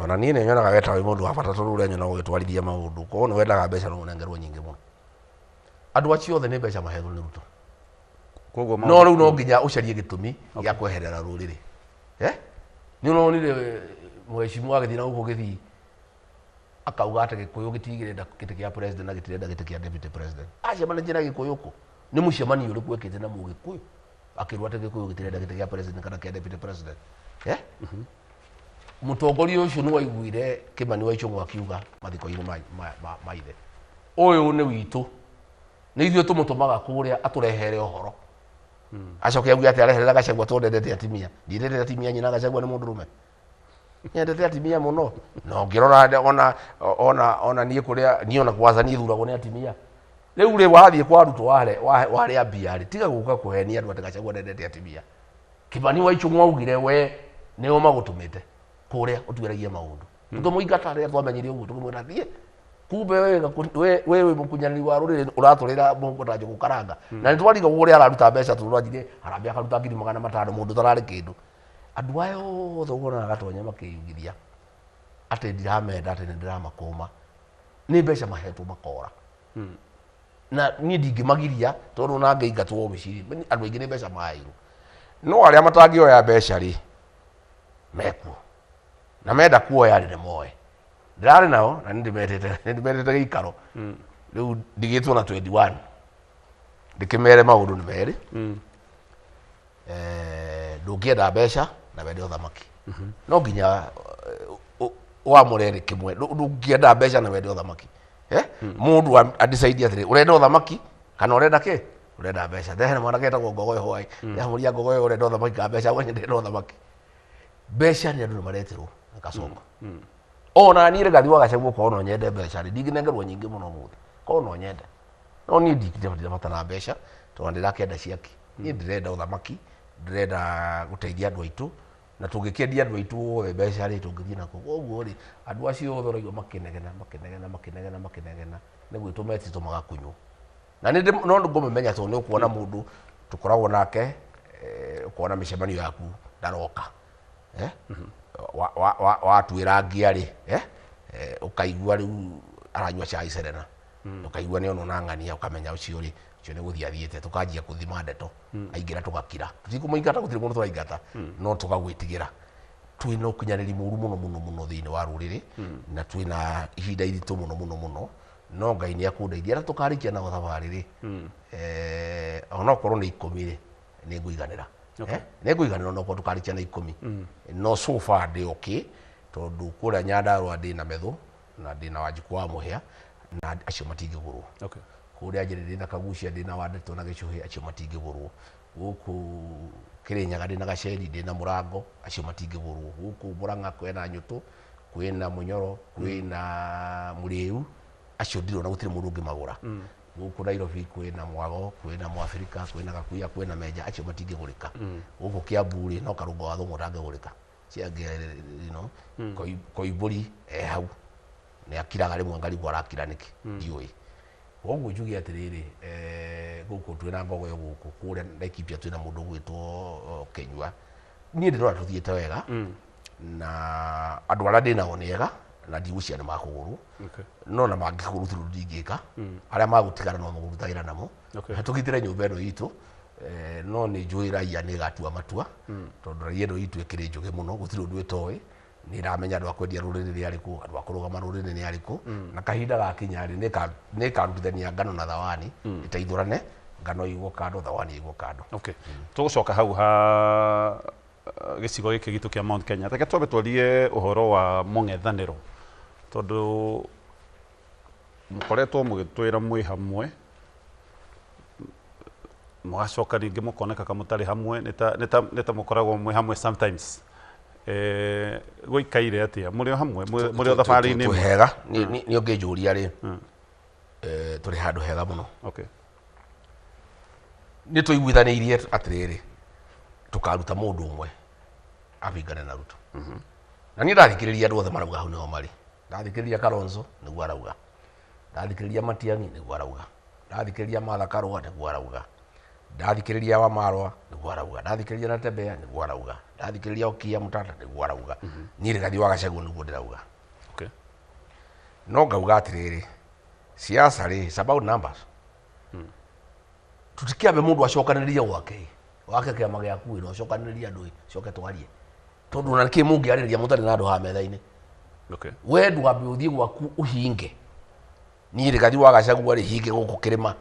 Ona niĩ nĩ nyonaga we ta wĩ mũndũ wa bata, tondũ ũrĩa nyonaga ũgĩtwarithia maũndũ, korwo nĩ wendaga mbeca no ũnengerwo nyingĩ mũno. Andũ acio othe nĩ mbeca mahetwo nĩ Ruto. Koguo no rĩu no nginya ũcarie gĩtũmi gĩa kweherera rũrĩrĩ. Nĩ ũronire mheshimiwa agĩthiĩ na gũkũ Gĩthii akauga atĩ Gĩkũyũ gĩtigĩrenda gĩtĩ kĩa president na gĩtirenda gĩtĩ kĩa deputy president. Acemanĩtie na Gĩkũyũ kũ? Nĩ mũcemanio ũrĩkũ ekĩte na Mũgĩkũyũ akĩrwo atĩ Gĩkũyũ gĩtirenda gĩtĩ kĩa president kana kĩa deputy president? Mũtongoria ũcio nĩ waiguire Kĩmani wa Ichung'wa akiuga mathiko-inĩ ma ithe, ũyũ nĩ witũ, nĩ ithuĩ tũmũtũmaga kũrĩa atũrehere ũhoro. Acoke auge atĩ areherera Gachagua tondũ ndendete atimia. Ndiendete atimia, nyina Gachagua nĩ mũndũrũme, nyendete atimia mũno. Na ũngĩrora ona niĩ kũrĩa niĩ ona kwanza niĩ thuragwo nĩ atimia. Rĩu rĩ, wathiĩ kwa Ruto warĩa mbia rĩ, tiga gũka kũhenia andũ atĩ Gachagua ndendete atimia. Kĩmani wa Ichung'wa augire we nĩo magũtũmĩte kũrĩa ũtuĩragie maũndũ. Tũkĩmũingata rĩrĩa twamenyire ũguo, tũkĩmwĩra thiĩ kumbe we wĩ mũkunyanĩri wa rũrĩrĩ, ũratũrĩra mũhuko ta njũgũ karanga. Na nĩ twarigagwo ũrĩa araruta mbeca, tondũ anjire harambee akaruta 500,000 mũndũ ũtararĩ kĩndũ. Andũ aya othe ũkonaga Gatonye makĩyugithia atĩ ndiramenda, atĩ nĩ ndĩramakũma, nĩ mbeca mahetwo makora. Na niĩ ndingĩmagiria, tondũ ona ngĩingatwo obici andũ aingĩ nĩ mbeca maheirwo. No arĩa matangĩoya mbeca rĩ, mekuo, na menda kuoya rĩ, nĩ moe. Ndĩrarĩ nao na nĩ ndĩmetĩte gĩikaro rĩu ndigĩtwo na 21 ndĩkĩmere maũndũ nĩ merĩ. Ndũngĩenda mbeca na wende ũthamaki, no nginya wamũre rĩ kĩmwe. Ndũngĩenda mbeca na wende ũthamaki. Mũndũ adecide atĩrĩ, ũrenda ũthamaki kana ũrenda kĩ? Ũrenda mbeca. Hena mwanake etagwo Ngogoyo Hwaĩ, ndĩramũria, Ngogoyo, ũrenda ũthamaki kana mbeca? We ndĩrenda ũthamaki. Mbeca nĩ andũ nĩ mareterwo na kacoka. Ona niĩ Rigathi wa Gachagua, korwo no nyende mbeca rĩ, ndingĩnengerwo nyingĩ mũno ũmũthĩ, korwo no nyende. No niĩ ndingĩbata na mbeca, tondũ ndĩrakĩenda ciaki. Niĩ ndĩrenda ũthamaki, ndĩrenda gũteithia andũ aitũ, na tũngĩkĩendia andũ aitũ othe mbeca rĩ, tũngĩthiĩ nakũ? Koguo rĩ, andũ acio othe ũraigua makĩnegena, makĩnegena, makĩnegena, makĩnegena, nĩ gwĩtwo metĩtwo magakunywo. Na nĩ no ngũmĩmenya, tondũ nĩ ũkuona mũndũ tũkoragwo nake, ũkona mĩcemanio yaku ndaroka. Watuĩra ngia rĩ, ũkaigua rĩu aranyua cai Serena, ũkaigua nĩ onwo na ng'ania, ũkamenya ũcio rĩ, ũcio nĩ gũthiĩ athiĩte. Tũkanjia kũthima ndeto, aingĩra tũgakira, tũtikũmũingata, gũtirĩ mũndũ tũraingata, no tũgagwĩtigĩra. Twĩna ũkinyanĩri mũru mũno mũno mũno thĩinĩ wa rũrĩrĩ, na twĩna ihinda iritũ mũno mũno mũno, no Ngai nĩ akũndeithia na tũkarĩkia nao thabarĩ rĩ, onokorwo nĩ 10 rĩ, nĩ ngũiganĩra. Nĩ ngũiganĩra onokorwo tũkarĩkia na 10. No so far ndĩ okay, tondũ kũrĩa Nyandarũa ndĩ na Methu na ndĩ na Wanjikũ wa Mũhĩa, na acio matingĩgũrwo. Kũrĩa Njĩrĩ ndĩ na Kagucia, ndĩ na Wandetũ na Gĩcũhĩ, acio matingĩgũrwo. Gũkũ Kĩrĩnyaga ndĩ na Gaceri, ndĩ na Mũrango, acio matingĩgũrwo. Gũkũ Mũrang'a kwĩna Nyũtũ, kwĩna Mũnyoro, kwĩna Mũrĩu, acio ndirona gũtirĩ mũndũ ũngĩmagũra. Gũkũ Nairobi kwĩna Mwago, kwĩna Mwabirika, kwĩna Gakuya, kwĩna Menja, acio matingĩgũrĩka. Gũkũ Kiambu rĩ, no Karũngo wa Thũng'wa ũtangĩgũrĩka. Ciangĩ, Koimbũri e hau nĩ akiraga rĩmwe, ngarigwo arakira nĩkĩ, ndiũĩ. Koguo njuge atĩrĩrĩ, gũkũ twĩna Ngogoyo, gũkũ kũrĩa Laikipia twĩna mũndũ ũgwĩtwo Kĩnyua. Niĩ ndĩrona tũthiĩte wega, na andũ arĩa ndĩ nao nĩ ega, na ndigwĩciria nĩ makũgũrwo. No na mangĩkũgũrwo gũtirĩ ũndũ ndingĩka. Arĩa magũtigara no mũkũrutagĩra namo. Tũgitĩre nyũmba ĩno itũ. No nĩ njũĩ raia nĩ ĩgatua matua, tondũ raia ĩno itũ ĩkĩrĩ njũgĩ mũno, gũtirĩ ũndũ ĩtoĩ. Nĩ ĩramenya andũ a kwendia rũrĩrĩ nĩ arĩkũ, andũ a kũrũgama rũrĩrĩ nĩ arĩkũ. Na kahinda gakinya rĩ, nĩ ĩkarutithania ngano na thawani, ĩteithũrane, ngano ĩigwo kando, thawani ĩigwo kando. Okay. Tũgũcoka hau ha gĩcigo gĩkĩ gitũ kĩa Mount Kenya. Reke twambe twarie ũhoro wa mũng'ethanĩro, tondũ mũkoretwo mũgĩtwĩra mwĩ hamwe. Mũgacoka rĩngĩ mũkoneka ka mũtarĩ hamwe, nĩ ta mũkoragwo mwĩ hamwe sometimes. Gũikaire atĩa? Mũrĩ o hamwe, mũrĩ o thabarĩ-inĩ twĩ ĩmwe? Hega. Nĩ ũngĩnjũria rĩ, tũrĩ handũ hega mũno. Nĩ tũiguithanĩirie atĩrĩrĩ, tũkaruta mũndũ ũmwe abingane na Ruto. Na niĩ ndathikĩrĩria andũ othe marauga hau nĩho marĩ. Ndathikĩrĩria Kalonzo nĩguo arauga, ndathikĩrĩria Matiang'i nĩguo arauga, ndathikĩrĩria Martha Karũa nĩguo arauga, ndathikĩrĩria Wamarwa nĩguo arauga, ndathikĩrĩria Natembeya nĩguo arauga, ndathikĩrĩria Okiya Mutata nĩguo arauga. Niĩ Rigathi wa Gachagua nĩguo ndĩrauga. No ngauga atĩrĩrĩ, siasa rĩ, it's about numbers. Tũtikĩambe mũndũ acokanĩrĩrie gwake, wake kĩama gĩaku ĩ, na ũcokanĩrĩrie andũ ĩ, coke twarie, tondũ ona nĩkĩ mũngĩarĩrĩria mũtarĩ na andũ haha metha-inĩ? We ndwambe ũthiĩ gwaku ũhinge. Niĩ Rigathi wa Gachagua rĩ, hinge gũkũ kĩrĩma,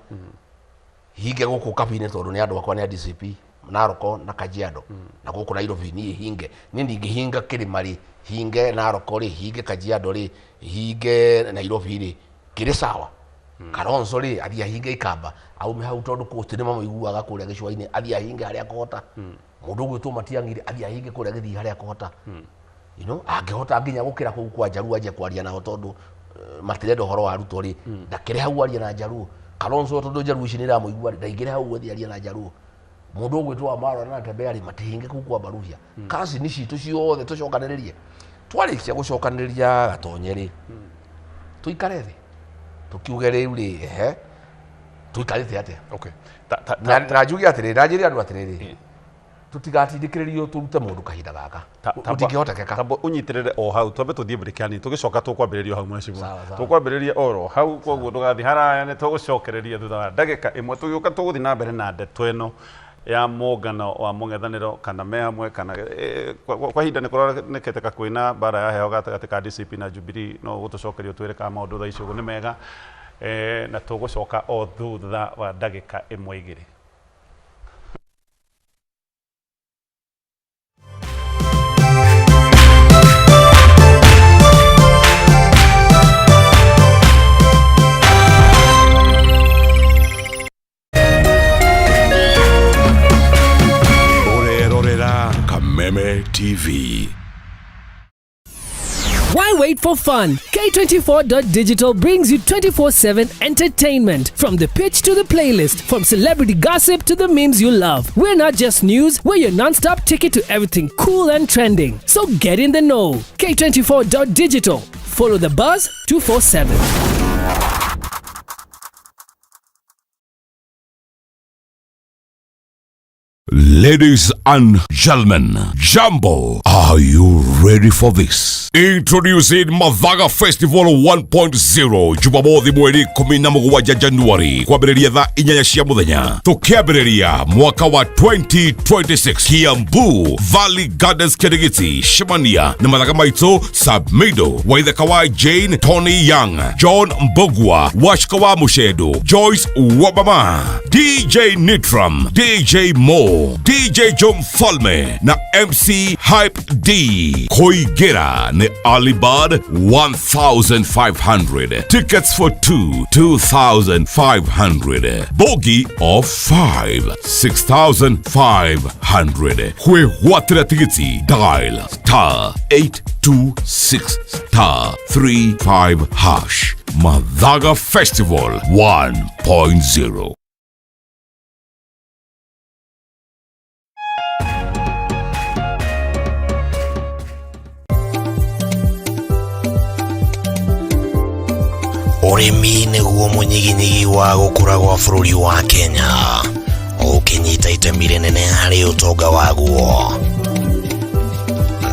hinge gũkũ Kabini, tondũ nĩ andũ akwa, nĩ a DCP Naroko na Kajiado na gũkũ Nairobi. Niĩ hinge, niĩ ndingĩhinga kĩrĩma rĩ, hinge Naroko rĩ, hinge Kajiado rĩ, hinge Nairobi rĩ, kĩrĩ sawa. Kalonzo rĩ, athiĩ ahinge Ikamba, aume hau, tondũ kũu nĩ mamũiguaga kũrĩa gĩcũa-inĩ, athiĩ ahinge harĩa akũhota. Mũndũ ũgwĩtwo Matiang'i rĩ, athiĩ ahinge kũrĩa gĩthii harĩa akũhota, angĩhota nginya gũkĩra kũu kwa Njaruo anjie kwaria nao, tondũ matirenda ũhoro wa Ruto rĩ, ndakĩrĩ hau arie na Njaruo. Kalonzo, tondũ Njaruo ici nĩ iramũigua rĩ, ndaingĩre hau athiĩ arie na Njaruo. Mũndũ ũgwĩtwo Wamarwa na Natembeya rĩ, matihinge kũu kwa Baruhia. Kacini citũ ciothe tũcokanĩrĩrie. Twarĩkia gũcokanĩrĩria gatonye rĩ, tũikare thĩ tũkiuge rĩu rĩ, ehe, tũikarĩte atĩa? Ta, ta, Na njuge atĩrĩrĩ, na njĩre andũ atĩrĩrĩ, tũtigatindĩkĩrĩrio tũrute mũndũ kahinda gaka. Gũtingĩhotekeka. Tamba ũnyitĩrĩre o hau, twambe tũthiĩ break hanini, tũgĩcoka tũkwambĩrĩria o hau, mheshimiwa. Sawa, sawa. Tũkwambĩrĩria oro hau, koguo ndũgathiĩ haraya, nĩ tũgũcokereria thutha wa ndagĩka ĩmwe. Tũgĩũka tũgũthiĩ na mbere na ndeto ĩno ya mũngano wa mũng'ethanĩro, kana me hamwe kana kwa ihinda nĩ kũronekete ka kwĩna mbara ya heho gatagatĩ ka DCP na Jubilee. No gũtũcokeria ũtwĩre kana maũndũ thaa ici ũguo nĩ mega, na tũgũcoka o thutha wa ndagĩka ĩmwe igĩrĩ. Ũrerorera Kameme TV. Why wait for fun? K24.digital brings you 24/7 entertainment. From the pitch to the playlist, from celebrity gossip to the memes you love. We're not just news, we're your non stop ticket to everything cool and trending. So get in the know. K24.digital. Follow the buzz 247. Ladies and gentlemen, Jambo, are you ready for this? Introducing Mathaga Festival 1.0, Jumamothi mweri 17 Januari, kwambĩrĩria thaa 8 cia mũthenya, tũkĩambĩrĩria mwaka wa 2026. Kiambu Valley Gardens Kirigiti, cemania na mathaga maitũ Sabmido, Waithaka wa Jane, Tony Young, John Mbogwa, Washka wa Mushedo, Joyce Wabama, DJ Nitram, DJ Mo, DJ John Falme na MC Hype D. Koigera ni Alibad 1500. Tickets for 2 2500. Bogi of 5 6500. Kwĩgwatĩra tigiti, dial star 826 star 35 hash. Mathaga Festival 1.0. Ũrĩmi nĩguo mũnyiginyigi wa gũkũra gwa bũrũri wa Kenya, ũkĩnyita itemi rĩnene harĩ ũtonga waguo.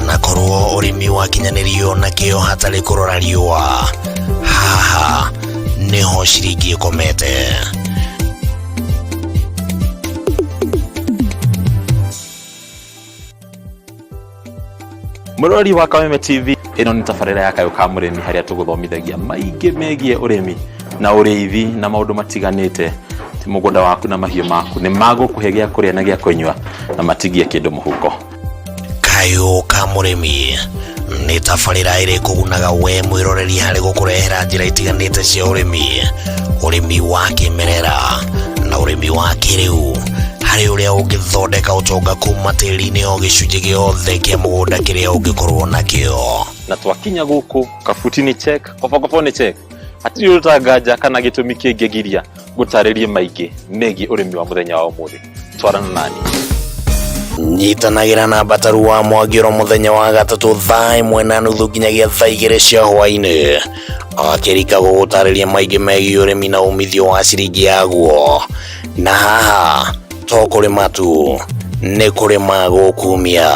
Na korwo ũrĩmi wakinyanĩrio na kĩo hatarĩ kũrora riũa, haha nĩho ciringi ĩkomete. Mũrori wa Kameme TV, ĩno nĩ tabarĩra ya Kayũ ka Mũrĩmi, harĩa tũgũthomithagia maingĩ megiĩ ũrĩmi na ũrĩithi na maũndũ matiganĩte. Ti mũgũnda waku na mahiũ maku nĩ magũkũhe gĩa kũrĩa na gĩa kũnyua na matigie kĩndũ mũhuko. Kayũ ka Mũrĩmi nĩ tabarĩra ĩrĩ kũgunaga we mwĩroreri harĩ gũkũrehera njĩra itiganĩte cia ũrĩmi, ũrĩmi wa kĩmerera Na ũrĩmi wa kĩrĩu harĩ ũrĩa ũngĩthondeka ũtonga kuma tĩri-inĩ o gĩcunjĩ gĩothe kĩa mũgũnda kĩrĩa ũngĩkorwo nakĩo. Na twakinya gũkũ kabuti nĩ check, kobokobo nĩ check, hatirĩ ũrutanganja kana gĩtũmi kĩngĩgiria gũtarĩrie maingĩ megiĩ ũrĩmi wa mũthenya wa ũmũthĩ. Twarana nani. Nyitanagĩra na Mbataru wa Mwangĩro mũthenya wa gatatũ thaa 1:30 nginyagia thaa 2 cia hwaĩ-inĩ, akĩrika gũgũtarĩria maingĩ megiĩ ũrĩmi na umithio wa ciringi yaguo. Na haha to kũrĩma tu, nĩ kũrĩma gũkumia.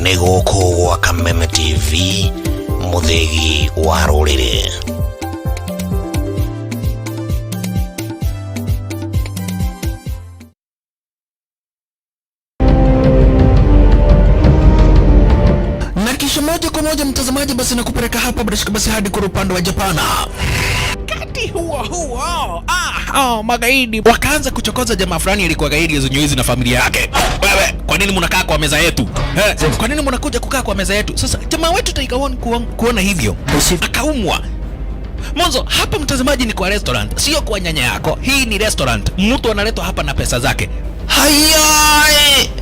Nĩ gũkũ gwa Kameme TV, mũthĩgi wa rũrĩrĩ. Na kisha moja kwa moja mtazamaji, basi nakupeleka hapa bila shaka basi hadi kwa upande wa Japana. Wakati huo huo, magaidi wakaanza kuchokoza jamaa fulani alikuwa gaidi ya na familia yake. Wewe, kwa nini mnakaa kwa meza yetu? Kwa nini mnakuja kukaa kwa meza yetu? Sasa jamaa wetu Tiger One kuona hivyo akaumwa. Mwanzo hapa mtazamaji ni kwa restaurant, sio kwa nyanya yako. Hii ni restaurant, mtu analetwa hapa na pesa zake. Haya,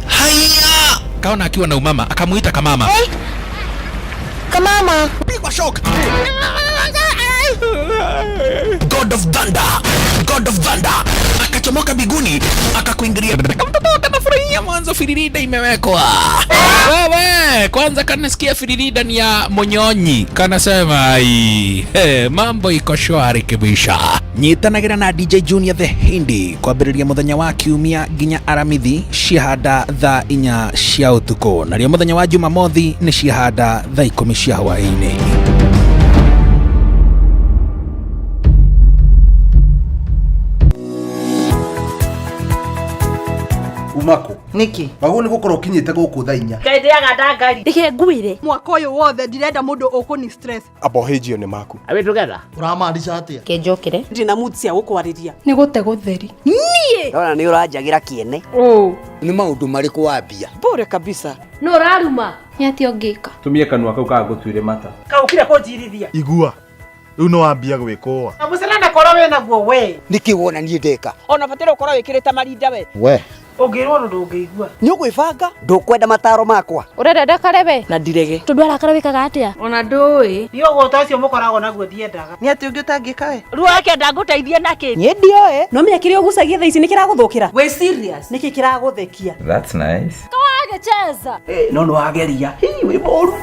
haya. Kaona akiwa na umama, akamuita kamama. Hey. Kamama. Pigwa shock. God of Thunder, God of Thunder akachomoka biguni akakuingilia. Mtoto kanafurahia mwanzo, firirida imewekwa. Wewe kwanza kanasikia firirida ni ya monyonyi, kanasema ai, hey, mambo iko shwari kibisha. Nyitanagira na DJ Junior the Hindi kwambĩrĩria mũthenya wa kiumia nginya aramithi ciahanda thaa 4 cia ũtukũ, narĩo mũthenya wa Jumamothi nĩ ciahanda thaa 10 cia hwaĩ-inĩ. Umako Niki wagwo nĩ gũkorwo ũkinyĩte gũkũ thaa 4. Ngai ndĩaga ndangari. Reke ngwire. Mwaka ũyũ wothe ndirenda mũndũ ũkũni stress. Abohĩnjio nĩ maku. Are we together? Ũramaanisha atĩa? Kenjokere. Ndina mood cia gũkwarĩria. Nĩ gũte gũtheri. Niĩ. Ndona nĩ ũranjagĩra kĩene. Nĩ maũndũ marĩkũ wambia? Bure kabisa. No ũraruma. Nĩ atĩa ũngĩka? Tumie kanua kau kagũtuire mata. Kaũkire kũnjirithia. Igua. Rĩu no wambia gwĩkũa. Na mũcere korwo wĩna guo we. Nĩkĩ wona niĩ ndeka? Ona bataire ũkorwo wĩkĩrĩte marinda we. We. Ũngĩrwo ndũngĩigua. Nĩ ũgwĩbanga? Ndũkwenda mataro makwa. Ũrenda ndakare we? Na ndirege. Tondũ arakara wĩkaga atĩa? Ona ndũĩ. Niĩ ũgũta ũcio mũkoragwo naguo ndiendaga. Nĩ atĩ ũngĩ ũtangĩka we? Ruo akenda ngũteithie nakĩ? Niĩ ndioĩ. No menya kĩrĩa ũgucagia thaa ici nĩ kĩragũthũkĩra. Wĩ serious? Nĩkĩ kĩragũthekia? That's nice. Kawagĩcheza. No nĩ wageria. Hii wĩ mũru.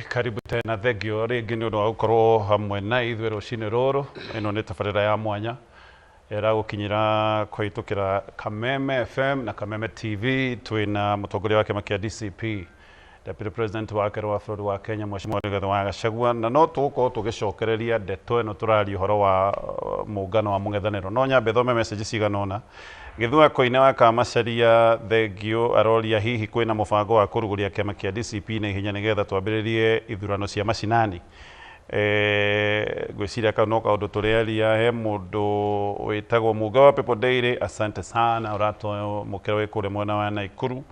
Karibu tena thengio rĩngĩ nĩ ũndũ wa gũkorwo hamwe na ithuĩ rũcinĩ rũrũ. Ĩno nĩ tabarĩra ya mwanya ĩragũkinyĩra kũhĩtũkĩra Kameme FM na Kameme TV. Twĩna mũtongoria wa kĩama kĩa DCP, Deputy President wa kerĩ wa bũrũri wa Kenya, Mheshimiwa Rigathi wa Gachagua, na no tũgũkorwo tũgĩcokereria ndeto ĩno tũraria ũhoro wa mũngano wa mũng'ethanĩro. No nyambe thome message cigana ũna. Gĩthua Koine wa Kamacaria thengio aroria hihi kwĩna mũbango wa kũrugũria kĩama kĩa DCP na ihenya nĩgetha twambĩrĩrie ithurano cia macinani. Ngwĩciria kau no kaũndũ tũrĩaria. He mũndũ wĩtagwo Mũnga wa People Daily, asante sana, ũratwamũkĩra wĩ kũrĩa mwena wa Naikuru.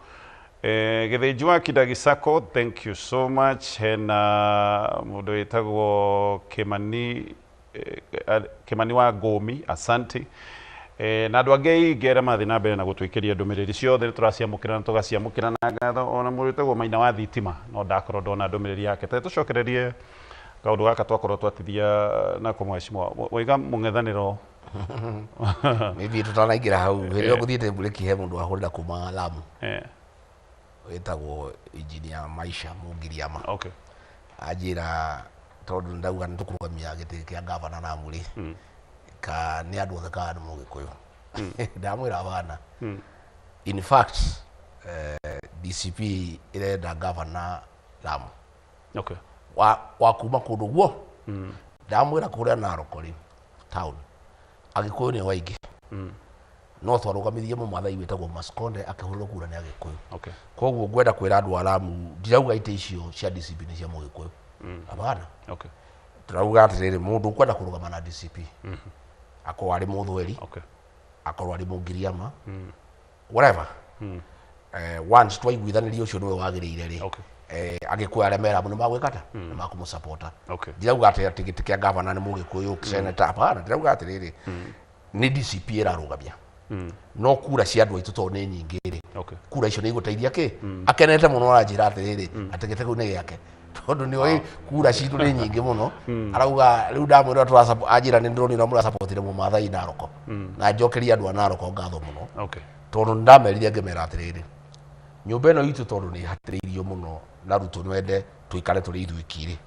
Gĩthĩnji wa Kindagisako, thank you so much. Hena mũndũ wĩtagwo Kimani, Kimani wa Ngũmi, asante. Na andũ angĩ aingĩ arĩa marathiĩ na mbere na gũtwĩkĩria ndũmĩrĩri ciothe tũraciamũkĩra na tũgaciamũkĩra na ngatho. Ona mũndũ wĩtagwo Maina wa Thitima no ndakorwo ndona ndũmĩrĩri yake. Te tũcokererie kaũndũ gaka twakorwo twatithia nako mheshimiwa waiga mũng'ethanĩro. Maybe tutanaingĩra hau hĩndĩ ĩyo ngũthiĩte mburĩki he mũndũ wahũrĩra kuma Lamu wĩtagwo Engineer Maisha Mũngiriama. Okay. Anjĩra tondũ ndauga nĩ tũkũrũgamia gĩtĩ kĩa gavana Lamu rĩ, ka nĩ andũ othe kana nĩ mũgĩkũyũ. Ndamwĩra bana. In fact, DCP ĩrenda gavana Lamu. Okay. Wa kuma kũndũ guo. Ndamwĩra kũrĩa Narok rĩ, town, Agĩkũyũ nĩo aingĩ. No twarũgamirie mũmathai wĩtagwo Maskonde akĩhũrĩrwo kura nĩ Agĩkũyũ. Okay. Koguo ngwenda kwĩra andũ a Lamu ndirauga itĩ icio cia DCP nĩ cia Mũgĩkũyũ. Hapana. Okay. Tũrauga atĩrĩrĩ, mũndũ ũkwenda kũrũgama na DCP akorwo arĩ Mũthweri, Okay. akorwo arĩ Mũngiriama, whatever. Once twaiguithanĩria ũcio nĩwe wagĩrĩire rĩ, Okay. Agĩkũyũ arĩa me Lamu nĩ magwĩka ta nĩ makũmũsapota. Okay. Ndirauga atĩ atĩ gĩtĩ kĩa gavana nĩ Mũgĩkũyũ, seneta, hapana. Ndĩrauga atĩrĩrĩ, nĩ DCP ĩrarũgamia no kura cia andũ aitũ tondũ nĩ nyingĩ rĩ, Okay. kura icio nĩ igũteithia kĩ. Akenete mũno aranjĩra atĩrĩrĩ atĩ gĩtĩ kĩu nĩ gĩake tondũ nĩ oĩ kura citũ nĩ nyingĩ mũno. Arauga rĩu ndamwĩra anjĩra nĩ ndĩronire mũrasapotire mũmathai Naroko, na njokerie andũ a Naroko ngatho mũno. Okay. Tondũ nĩ ndamerire ngĩmera atĩrĩrĩ, nyũmba ĩno itũ tondũ nĩ ĩhatĩrĩirio mũno na Ruto nwende tũikare tũrĩ ithuiki rĩ,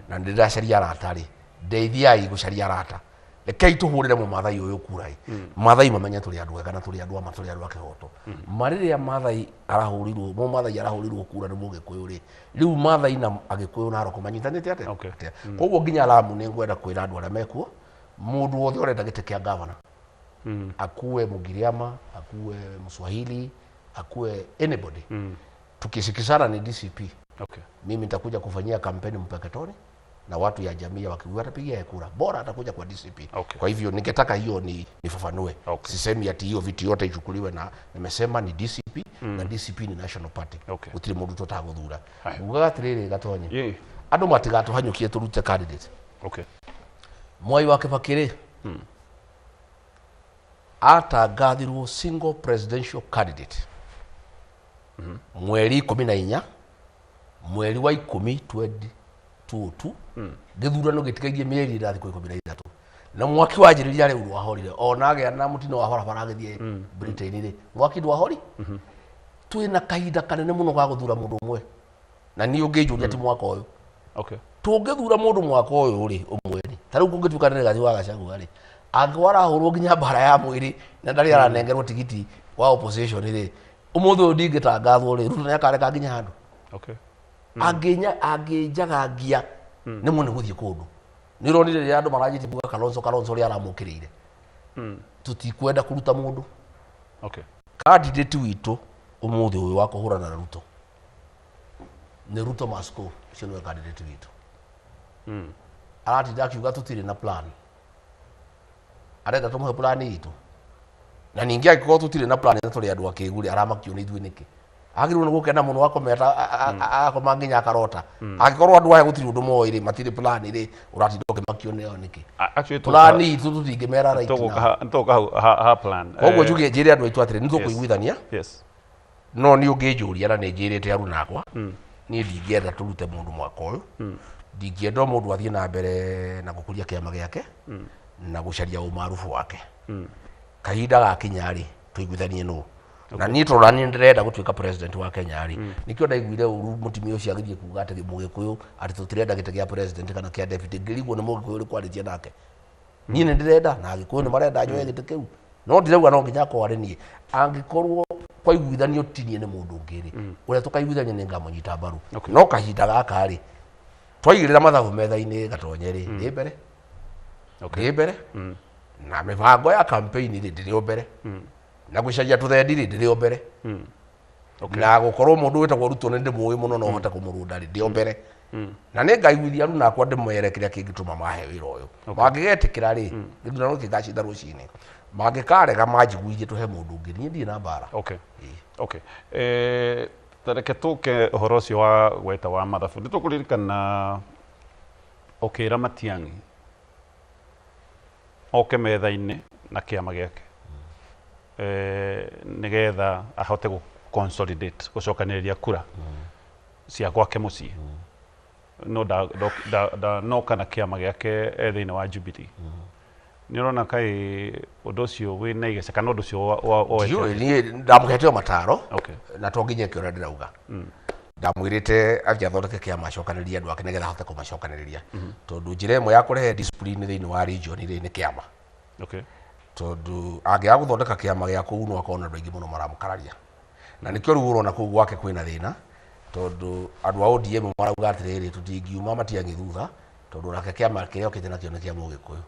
na nĩ ndĩracaria arata rĩ, ndeithiai gũcaria arata, rekei tũhũrĩre mũmathai ũyũ kura ĩ, Mathai mamenye tũrĩ andũ ega na tũrĩ andũ ama, tũrĩ andũ a kĩhoto. Ma rĩrĩa Mathai arahũrirwo, mũmathai arahũrirwo kura nĩ Mũgĩkũyũ rĩ, rĩu Mathai na Agĩkũyũ Naroko manyitanĩte atĩa? Okay. Atĩa? Koguo nginya Lamu nĩ ngwenda kwĩra andũ arĩa mekuo, mũndũ wothe ũrenda gĩtĩ kĩa gavana, akuwe Mugiriama, akuwe Mswahili, akuwe anybody, tukisikizana ni DCP. Okay. Mimi nitakuja kufanyia kampeni Mpeketoni na watu ya jamii ya Wakikuyu watapigia kura, bora atakuja kwa DCP. Okay. Kwa hivyo ningetaka hiyo ni nifafanue. Okay. Sisemi ati hiyo vitu yote ichukuliwe, na nimesema ni DCP na DCP ni national party. Okay. Gutiri mundu tutaguthura. Haya. Ugaga atiriri Gatonye, Yeah. andu matigatuhanyukie turute candidate. Okay. Mwai wa Kibaki rĩ, atangathirwo single presidential candidate mweri 14 mweri wa 10 2022, gĩthurano gĩtigairie mĩeri ĩna thikũ 13, na mwaki wanjĩrĩria rĩu ndwahorire ona agĩa na mũtino wa barabara agĩthiĩ Britain rĩ, mwaki ndwahori. Twĩna kahinda kanene mũno ga gũthura mũndũ ũmwe, na niĩ ũngĩnjũria ti mwaka ũyũ. Okay. Tũngĩthura mũndũ mwaka ũyũ rĩ, ũmwe rĩ, ta rĩu kũngĩtuĩka nĩ Rigathĩ wa Gachagua rĩ, angĩkorwo arahũrwo nginya mbara ya mwĩrĩ na ndarĩ aranengerwo tigiti wa opposition rĩ, ũmũthĩ ũyũ ndingĩtangathwo rĩ, Ruto nĩakareka nginya handũ. Okay. Angĩnya angĩnjagangia nĩ mũne gũthiĩ kũndũ. Nĩ ũronire rĩrĩa andũ maranjĩtie kuga Kalonzo, Kalonzo ũrĩa aramũkĩrĩire, tũtikwenda kũruta mũndũ. Okay. Candidate witũ ũmũthĩ ũyũ wa kũhũrana na Ruto nĩ Ruto must go. Ũcio nĩwe candidate witũ. Aratinda akiuga tũtirĩ na plan, arenda tũmũhe plan itũ, na ningĩ angĩkorwo tũtirĩ na plan na tũrĩ andũ akĩgu rĩ, aramakio nĩ ithuĩ nĩkĩ? Agĩrĩirwo nĩ gũkena mũno akometa akoma nginya akarota. Angĩkorwo andũ aya gũtirĩ ũndũ moĩ rĩ, matirĩ plan rĩ, ũratinda ũkĩmakio nĩo nĩkĩ? Actually Plan itũ tũtingĩmera right now. Tũgũka hau ha plan. Koguo njuge njĩre andũ aitũ atĩrĩ, nĩ tũkũiguithania. Yes. No niĩ ũngĩnjũria na nĩ njĩrĩte aruna akwa, niĩ ndingĩenda tũrute mũndũ mwaka ũyũ. Ndingĩenda mũndũ athiĩ na mbere na gũkũria kĩama gĩake na gũcaria ũmarubu wake. Kahinda gakinya rĩ, tũiguithanie nũ. Na niĩ tondũ nani ndĩrenda gũtuĩka president wa Kenya rĩ, nĩkĩo ndaiguire ũru mũtumia ũcio agĩthiĩ kuga atĩ Mũgĩkũyũ atĩ tũtirenda gĩtĩ kĩa president kana kĩa deputy. Ngĩrigwo nĩ Mũgĩkũyũ ũrĩkũ arĩtie nake. Niĩ nĩ ndĩrenda na Agĩkũyũ nĩ marenda njoe gĩtĩ kĩu, no ndirauga no nginya akorwo arĩ niĩ. Angĩkorwo kwaiguithanio ti niĩ nĩ mũndũ ũngĩ rĩ, ũrĩa tũkaiguithania nĩ ngamũnyita mbaru. No kahinda gaka rĩ, twaigĩrĩra mathabu metha-inĩ Gatonye rĩ, ndĩ mbere. Ndĩ mbere na mĩbango ya campaign rĩ, ndĩrĩ o mbere, na gũcaria tũthendi rĩ, ndĩrĩ o mbere, na gũkorwo mũndũ wĩtagwo Ruto nĩ ndĩmũĩ mũno no hote kũmũrũnda rĩ, ndĩ o mbere, na nĩ ngaiguithia aruna akwa ndĩmwere kĩrĩa kĩngĩtũma mahe wĩra ũyũ. Mangĩgetĩkĩra rĩ, gĩthurano gĩgacinda rũcinĩ. Mangĩkarega manjiguithie tũhe mũndũ ũngĩ, niĩ ndirĩ na mbara. Okay. Okay. Ta reke tũke ũhoro ũcio wa gweta wa mathabu. Nĩ tũkũririkana ũkĩra Matiang'i oke metha-inĩ na kĩama gĩake, nĩgetha ahote gũ consolidate, gũcokanĩrĩria kura cia gwake mũciĩ. No ndanoka na kĩama gĩake e thĩinĩ wa Jubilee. Nĩ ũrona kaĩ ũndũ ũcio wĩna igece kana ũndũ ũcio woete? Ndiũĩ, niĩ ndamũhete o mataro. Okay. Na to nginya eke ũrĩa ndĩrauga. Ndamwĩrĩte athiĩ athondeke kĩama acokanĩrĩrie andũ ake nĩgetha ahote kũmacokanĩrĩria, tondũ njĩra ĩmwe ya kũrehe discipline thĩinĩ wa region rĩ nĩ kĩama. Okay. Tondũ angĩaga gũthondeka kĩama gĩa kũu no akorwo na andũ aingĩ mũno maramũkararia, na nĩkĩo rĩu ũrona kũu gwake kwĩna thĩna, tondũ andũ a ODM marauga atĩrĩrĩ, tũtingiuma Matiang'i thutha, tondũ nake kĩama kĩrĩa okĩte nakĩo nĩ kĩa Mũgĩkũyũ.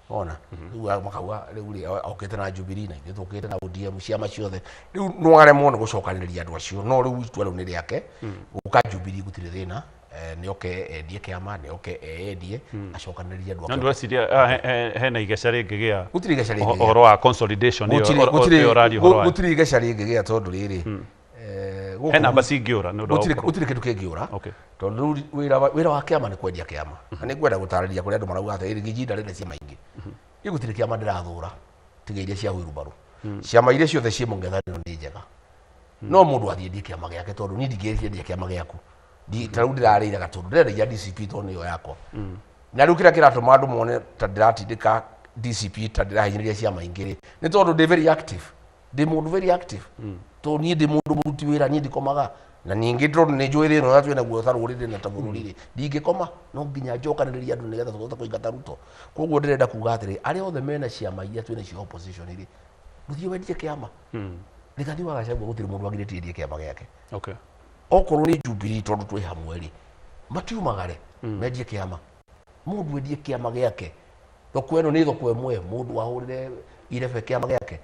Ona rĩu makauga rĩu rĩ okĩte na Jubilee na ithuĩ tũkĩte na ODM ciama ciothe rĩu no aremwo nĩ gũcokanĩrĩria andũ acio no rĩu itua rĩu nĩ rĩake gũka Jubilee gũtirĩ thĩna nĩoke endie kĩama nĩoke eendie acokanĩrĩrie andũ No ndweciria hena igeca rĩngĩgĩa Gũtirĩ igeca rĩngĩgĩa. ũhoro wa consolidation ĩyo ũraria ũhoro wayo. Gũtirĩ igeca rĩngĩgĩa tondũ rĩrĩ He namba cingĩũra nĩ ũndũ wa gũkorwo- gũtirĩ kĩndũ kĩngĩũra tondũ rĩu wĩra wa kĩama nĩ kwendia kĩama na nĩ ngwenda gũtarĩria kũrĩa andũ marauga atĩ Riggy G ndarĩ na ciama ingĩ. Niĩ gũtirĩ kĩama ndĩrathũra tiga iria cia wheelbarrow. Ciama iria ciothe ciĩ mũng'ethanĩro nĩ njega no mũndũ athiĩ endie kĩama gĩake tondũ niĩ ndingĩendia kĩama gĩaku. Ta rĩu ndĩrarĩire gatũndũ ndĩrendagia DCP tondũ nĩyo yakwa na rĩu kĩrĩa kĩratũma andũ mone ta ndĩratindĩka DCP ta ndĩrahinyĩrĩria ciama ingĩ rĩ nĩ tondũ ndĩ very active, ndĩ mũndũ very active tondũ niĩ ndĩ mũndũ mũruti wĩra, niĩ ndikomaga na ningĩ tondũ nĩ njũĩ thĩna ũrĩa twĩnaguo ta rũrĩrĩ na ta bũrũri rĩ ndingĩkoma no nginya njokanĩrĩrie andũ nĩgetha tũhote kũingata Ruto. Koguo ndĩrenda kuga atĩrĩ arĩa othe mena ciama iria twĩnacio opposition rĩ ndũthiĩ wendie kĩama. Rigathi wa Gachagua gũtirĩ mũndũ wagirĩtie endie kĩama gĩake. Okorwo nĩ Jubilee tondũ twĩ hamwe rĩ matiumagare mendie kĩama. Mũndũ endie kĩama gĩake thoko ĩno nĩ thoko ĩmwe mũndũ ahũrĩre irebe kĩama gĩake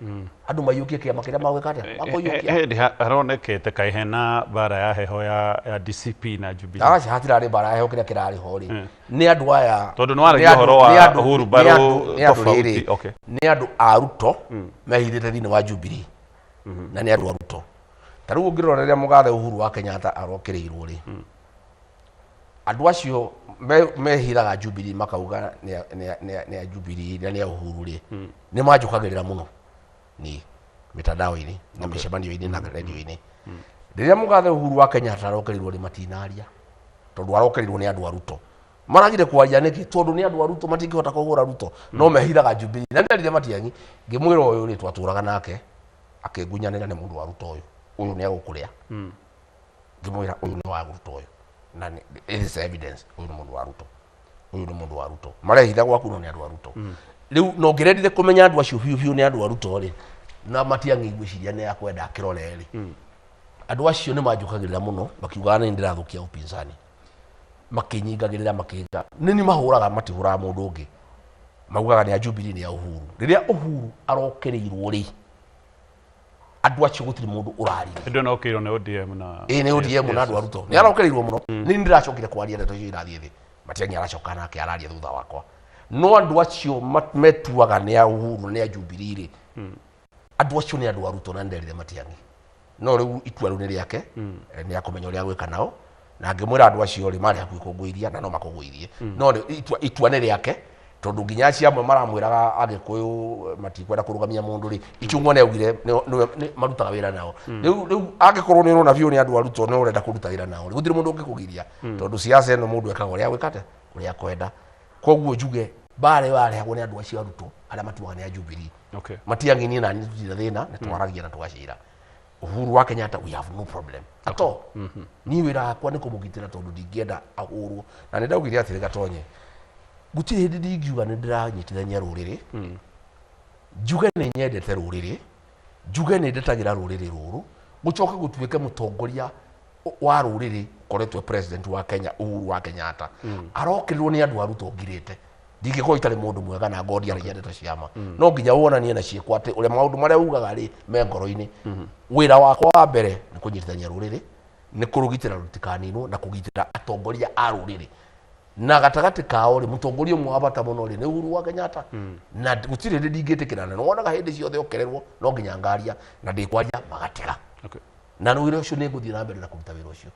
andũ maiyũkie kĩama kĩrĩa magwĩka atĩa makũiyũkia. Hĩndĩ haronekete kaĩ hena mbara ya heho ya DCP na Jubilee. Aca hatirarĩ mbara ya heho kĩrĩa kĩrarĩ ho rĩ nĩ andũ aya Tondũ nĩ waragia ũhoro wa Uhuru Mbaru tofauti. Nĩ andũ a Ruto mehithĩte thĩinĩ wa Jubilee na nĩ andũ a Ruto. Ta rĩu ũngĩrora rĩrĩa mũgathe Uhuru wa Kenyatta arokĩrĩirwo rĩ andũ acio mehithaga Jubilee makauga nĩ a Jubilee na nĩ a Uhuru rĩ nĩ manjũkagĩrĩra mũno ni mitandao-inĩ na mĩcemanio-inĩ na radio-inĩ. Rĩrĩa mũgathe Uhuru wa Kenyatta arokĩrĩirwo rĩ matinaria tondũ arokĩrĩirwo nĩ andũ a Ruto. Maragire kwaria nĩkĩ tondũ nĩ andũ a Ruto matingĩhota kũhũra Ruto no mehithaga Jubilee. Na nderire Matiang'i ngĩmwĩra ũyũ rĩ twatũraga nake akĩngunyanĩra nĩ mũndũ wa Ruto ũyũ ũyũ nĩ agũkũrĩa. Ngĩmwĩra ũyũ nĩ wa Ruto ũyũ na it is evidence ũyũ nĩ mũndũ wa Ruto ũyũ nĩ mũndũ wa Ruto marehitha gwaku no nĩ andũ a Ruto. Rĩu no ngĩrendire kũmenya andũ acio biũ biũ nĩ andũ a Ruto rĩ na Matiang'i ngwĩciria nĩ akwenda akĩrore rĩ andũ acio nĩ manjũkagĩrĩra mũno makiugaga nĩ ndĩrathũkia upinzani makĩnyingagĩrĩra makĩnga nĩ ni mahũraga matihũraga mũndũ ũngĩ maugaga nĩ a Jubilee nĩ a Uhuru. Rĩrĩa Uhuru arokĩrĩirwo rĩ andũ acio gũtirĩ mũndũ ũrarire. Hĩndĩ ĩyo no okĩrĩirwo nĩ ODM na ĩĩ nĩ ODM na andũ a Ruto nĩ arokĩrĩirwo mũno. Nĩ ndĩracokire kwaria ndeto icio irathiĩ thĩ Matiang'i aracoka nake araria thutha wakwa no andũ acio metuaga nĩ a Uhuru nĩ a Jubilee rĩ andũ acio nĩ andũ a Ruto na nderire Matiang'i no rĩu itua rĩu nĩ rĩake nĩ akũmenya ũrĩa agwĩka nao na ngĩmwĩra andũ acio rĩ marĩ hakuhĩ kũngũiria na no makũgũirie no itua nĩ rĩake tondũ nginya acio amwe maramwĩraga Agĩkũyũ matikwenda kũrũgamia mũndũ rĩ Ichung'wa nĩ augire marutaga wĩra nao. Rĩu angĩkorwo nĩ ũrona biũ nĩ andũ a Ruto nĩ ũrenda kũruta wĩra nao rĩ gũtirĩ mũndũ ũngĩkũgiria tondũ siasa ĩno mũndũ ekaga ũrĩa agwĩka atĩa ũrĩa akwenda. Koguo njuge mbara ĩyo yarehagwo nĩ andũ acio a Ruto arĩa matuaga nĩ a Jubilee. Matiang'i niĩ na niĩ tũtirĩ thĩna nĩ twaragia na tũgacira. Uhuru wa Kenyatta we have no problem at all. Niĩ wĩra wakwa nĩ kũmũgitĩra tondũ ndingĩenda ahũrwo na nĩ ndaugire atĩrĩ Gatonye gũtirĩ hĩndĩ ndingiuga nĩ ndĩranyitithania rũrĩrĩ njuge nĩ nyendete rũrĩrĩ njuge nĩ ndetagĩra rũrĩrĩ rũrũ gũcoke gũtuĩke mũtongoria wa rũrĩrĩ ũkoretwo president wa Kenya Uhuru wa Kenyatta arokĩrĩrwo nĩ andũ a Ruto ngirĩte ndingĩkorwo itarĩ mũndũ mwega na ngondi aragia ndeto ciama no nginya wonanie na ciĩko atĩ ũrĩa maũndũ marĩa ugaga rĩ me ngoro-inĩ. Wĩra wakwa wa mbere nĩ kũnyitithania rũrĩrĩ nĩ kũrũgitĩra rũtikaninwo na kũgitĩra atongoria a rũrĩrĩ na gatagatĩ kao rĩ mũtongoria ũmwe wa bata mũno rĩ nĩ Uhuru wa Kenyatta na gũtirĩ hĩndĩ ndingĩtĩkĩrana nĩ wonaga hĩndĩ ciothe okererwo no nginya ngaria na ndĩkwaria magatiga na wĩra ũcio nĩ ngũthiĩ na mbere na kũruta wĩra ũcio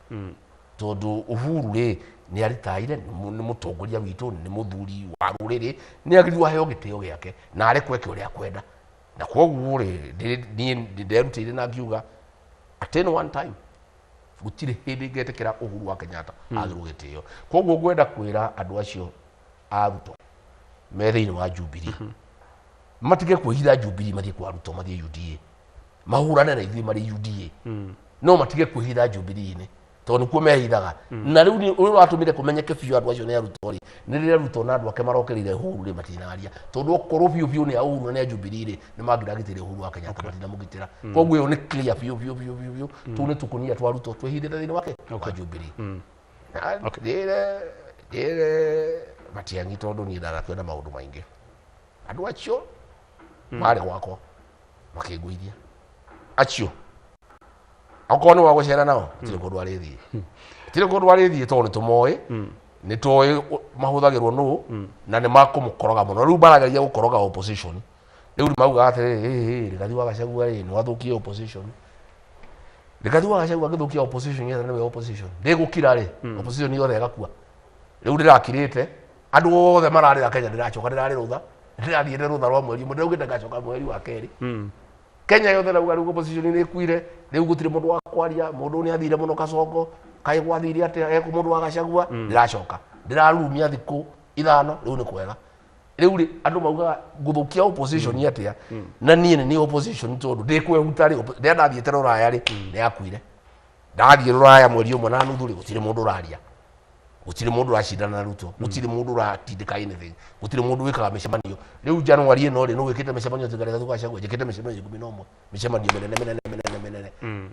tondũ Uhuru rĩ nĩ aritaire nĩ mũtongoria witũ nĩ mũthuri wa rũrĩrĩ nĩ agĩrĩirwo aheo gĩtĩo gĩake na arekwo eke ũrĩa akwenda na koguo rĩ niĩ nderutĩire na ngiuga at any one time gũtirĩ hĩndĩ ngetĩkĩra Uhuru wa Kenyatta agĩrwo gĩtĩo. Koguo ngwenda kwĩra andũ acio a Ruto me thĩinĩ wa Jubilee matige kwĩhitha Jubilee mathiĩ kwa Ruto mathiĩ UDA mahũrane na ithuĩ marĩ UDA no matige kwĩhitha Jubilee-inĩ tondũ nĩkuo mehithaga. Na rĩu nĩ ũrĩa ũratũmire kũmenyeke biũ andũ acio nĩ a Ruto rĩ nĩ rĩrĩa Ruto na andũ ake marokĩrĩire Uhuru rĩ matinaria tondũ okorwo biũ biũ nĩ a Uhuru na nĩ a Jubilee rĩ nĩ mangĩragitĩire Uhuru wa Kenyatta matinamũgitĩra. Koguo ĩyo nĩ clear biũ biũ biũ biũ biũ tũu nĩ tũkũnia twa Ruto twĩhithĩte thĩinĩ wake wa Jubilee. Njĩre Matiang'i tondũ niĩ ndanakwenda maũndũ maingĩ. Andũ acio marĩ gwakwa makĩngũithia acio okorwo nĩ wa gũcera nao gũtirĩ kũndũ arĩthiĩ, gũtirĩ kũndũ arĩthiĩ tondũ nĩ tũmoĩ, nĩ tũĩ mahũthagĩrwo nũ na nĩ makũmũkoroga mũno. Rĩu marageria gũkoroga opposition. Rĩu maugaga atĩrĩrĩ, Rigathi wa Gachagua rĩ nĩ wathũkia opposition. Rigathi wa Gachagua agĩthũkia opposition yothe, nĩwe opposition ndĩgũkira rĩ, opposition yothe ĩgakua. Rĩu ndĩrakirĩte andũ othe mararĩra Kenya, ndĩracoka ndĩrarĩ rũtha, ndĩrathiĩte rũtha rwa mweri ũmwe, ndĩraugĩte ngacoka mweri wa kerĩ. Kenya yothe rauga rĩu opposition nĩ ĩkuire, rĩu gũtirĩ mũndũ wa kwaria, mũndũ nĩ athire mũno Kasongo, kaĩ gwathire atĩa ekũ mũndũ wa Gachagua. Ndĩracoka ndĩrarumia thikũ 5, rĩu nĩ kwega. Rĩu rĩ andũ maugaga ngũthũkia opposition atĩa na niĩ nĩ opposition tondũ ndĩkwehuta rĩ, rĩrĩa ndathiĩte rũraya rĩ nĩ yakuire. Ndathiĩ rũraya mweri 1.5 rĩ, gũtirĩ mũndũ ũraria, gũtirĩ mũndũ ũracindana na Ruto, gũtirĩ mũndũ ũratindĩka anything, gũtirĩ mũndũ wĩkaga mĩcemanio. Rĩu January ĩno rĩ, nũ wĩkĩte mĩcemanio tiga Rigathi wa Gachagua? Njĩkĩte mĩcemanio 11, mĩcemanio mĩnene mĩnene mĩnene mĩnene.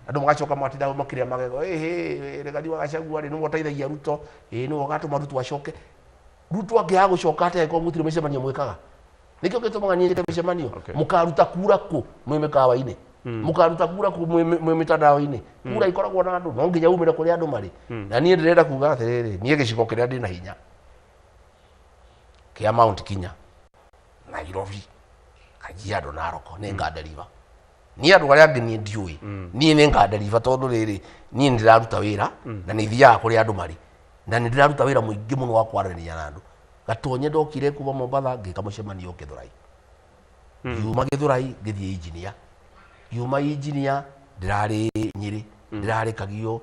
Andũ magacoka matinda makĩrĩa magego, ĩhĩ Rigathi wa Gachagua rĩ nĩwe ũteithagia Ruto, ĩĩ nĩwe ũgatũma Ruto acoke. Ruto angĩaga gũcoka atĩa angĩkorwo gũtirĩ mĩcemanio mwĩkaga? Nĩkĩo gĩtũmaga niĩ njĩke mĩcemanio. Mũkaruta kura kũ mwĩ mĩkawa-inĩ? Mũkaruta kura kũ mwĩ mĩtandao-inĩ? Kura ikoragwo na andũ, no nginya umĩre kũrĩa andũ marĩ. Na niĩ ndĩrenda kuga atĩrĩrĩ, niĩ gĩcigo kĩrĩa ndĩna hinya kĩa Mount Kenya, Nairobi, Kajiado, Narok, nĩ nganderiba. Niĩ andũ arĩa angĩ niĩ ndiũĩ, niĩ nĩ nganderiba tondũ rĩrĩ niĩ nĩ ndĩraruta wĩra na nĩ thiaga kũrĩa andũ marĩ na nĩ ndĩraruta wĩra mũingĩ mũno wa kwaranĩria na andũ. Gatonye ndokire kuma Mombatha ngĩka mũcemanio Gĩthũrai, ngiuma Gĩthũrai ngĩthiĩ Engineer, ngiuma Engineer ndĩrarĩ Nyĩrĩ, ndĩrarĩ Kagio,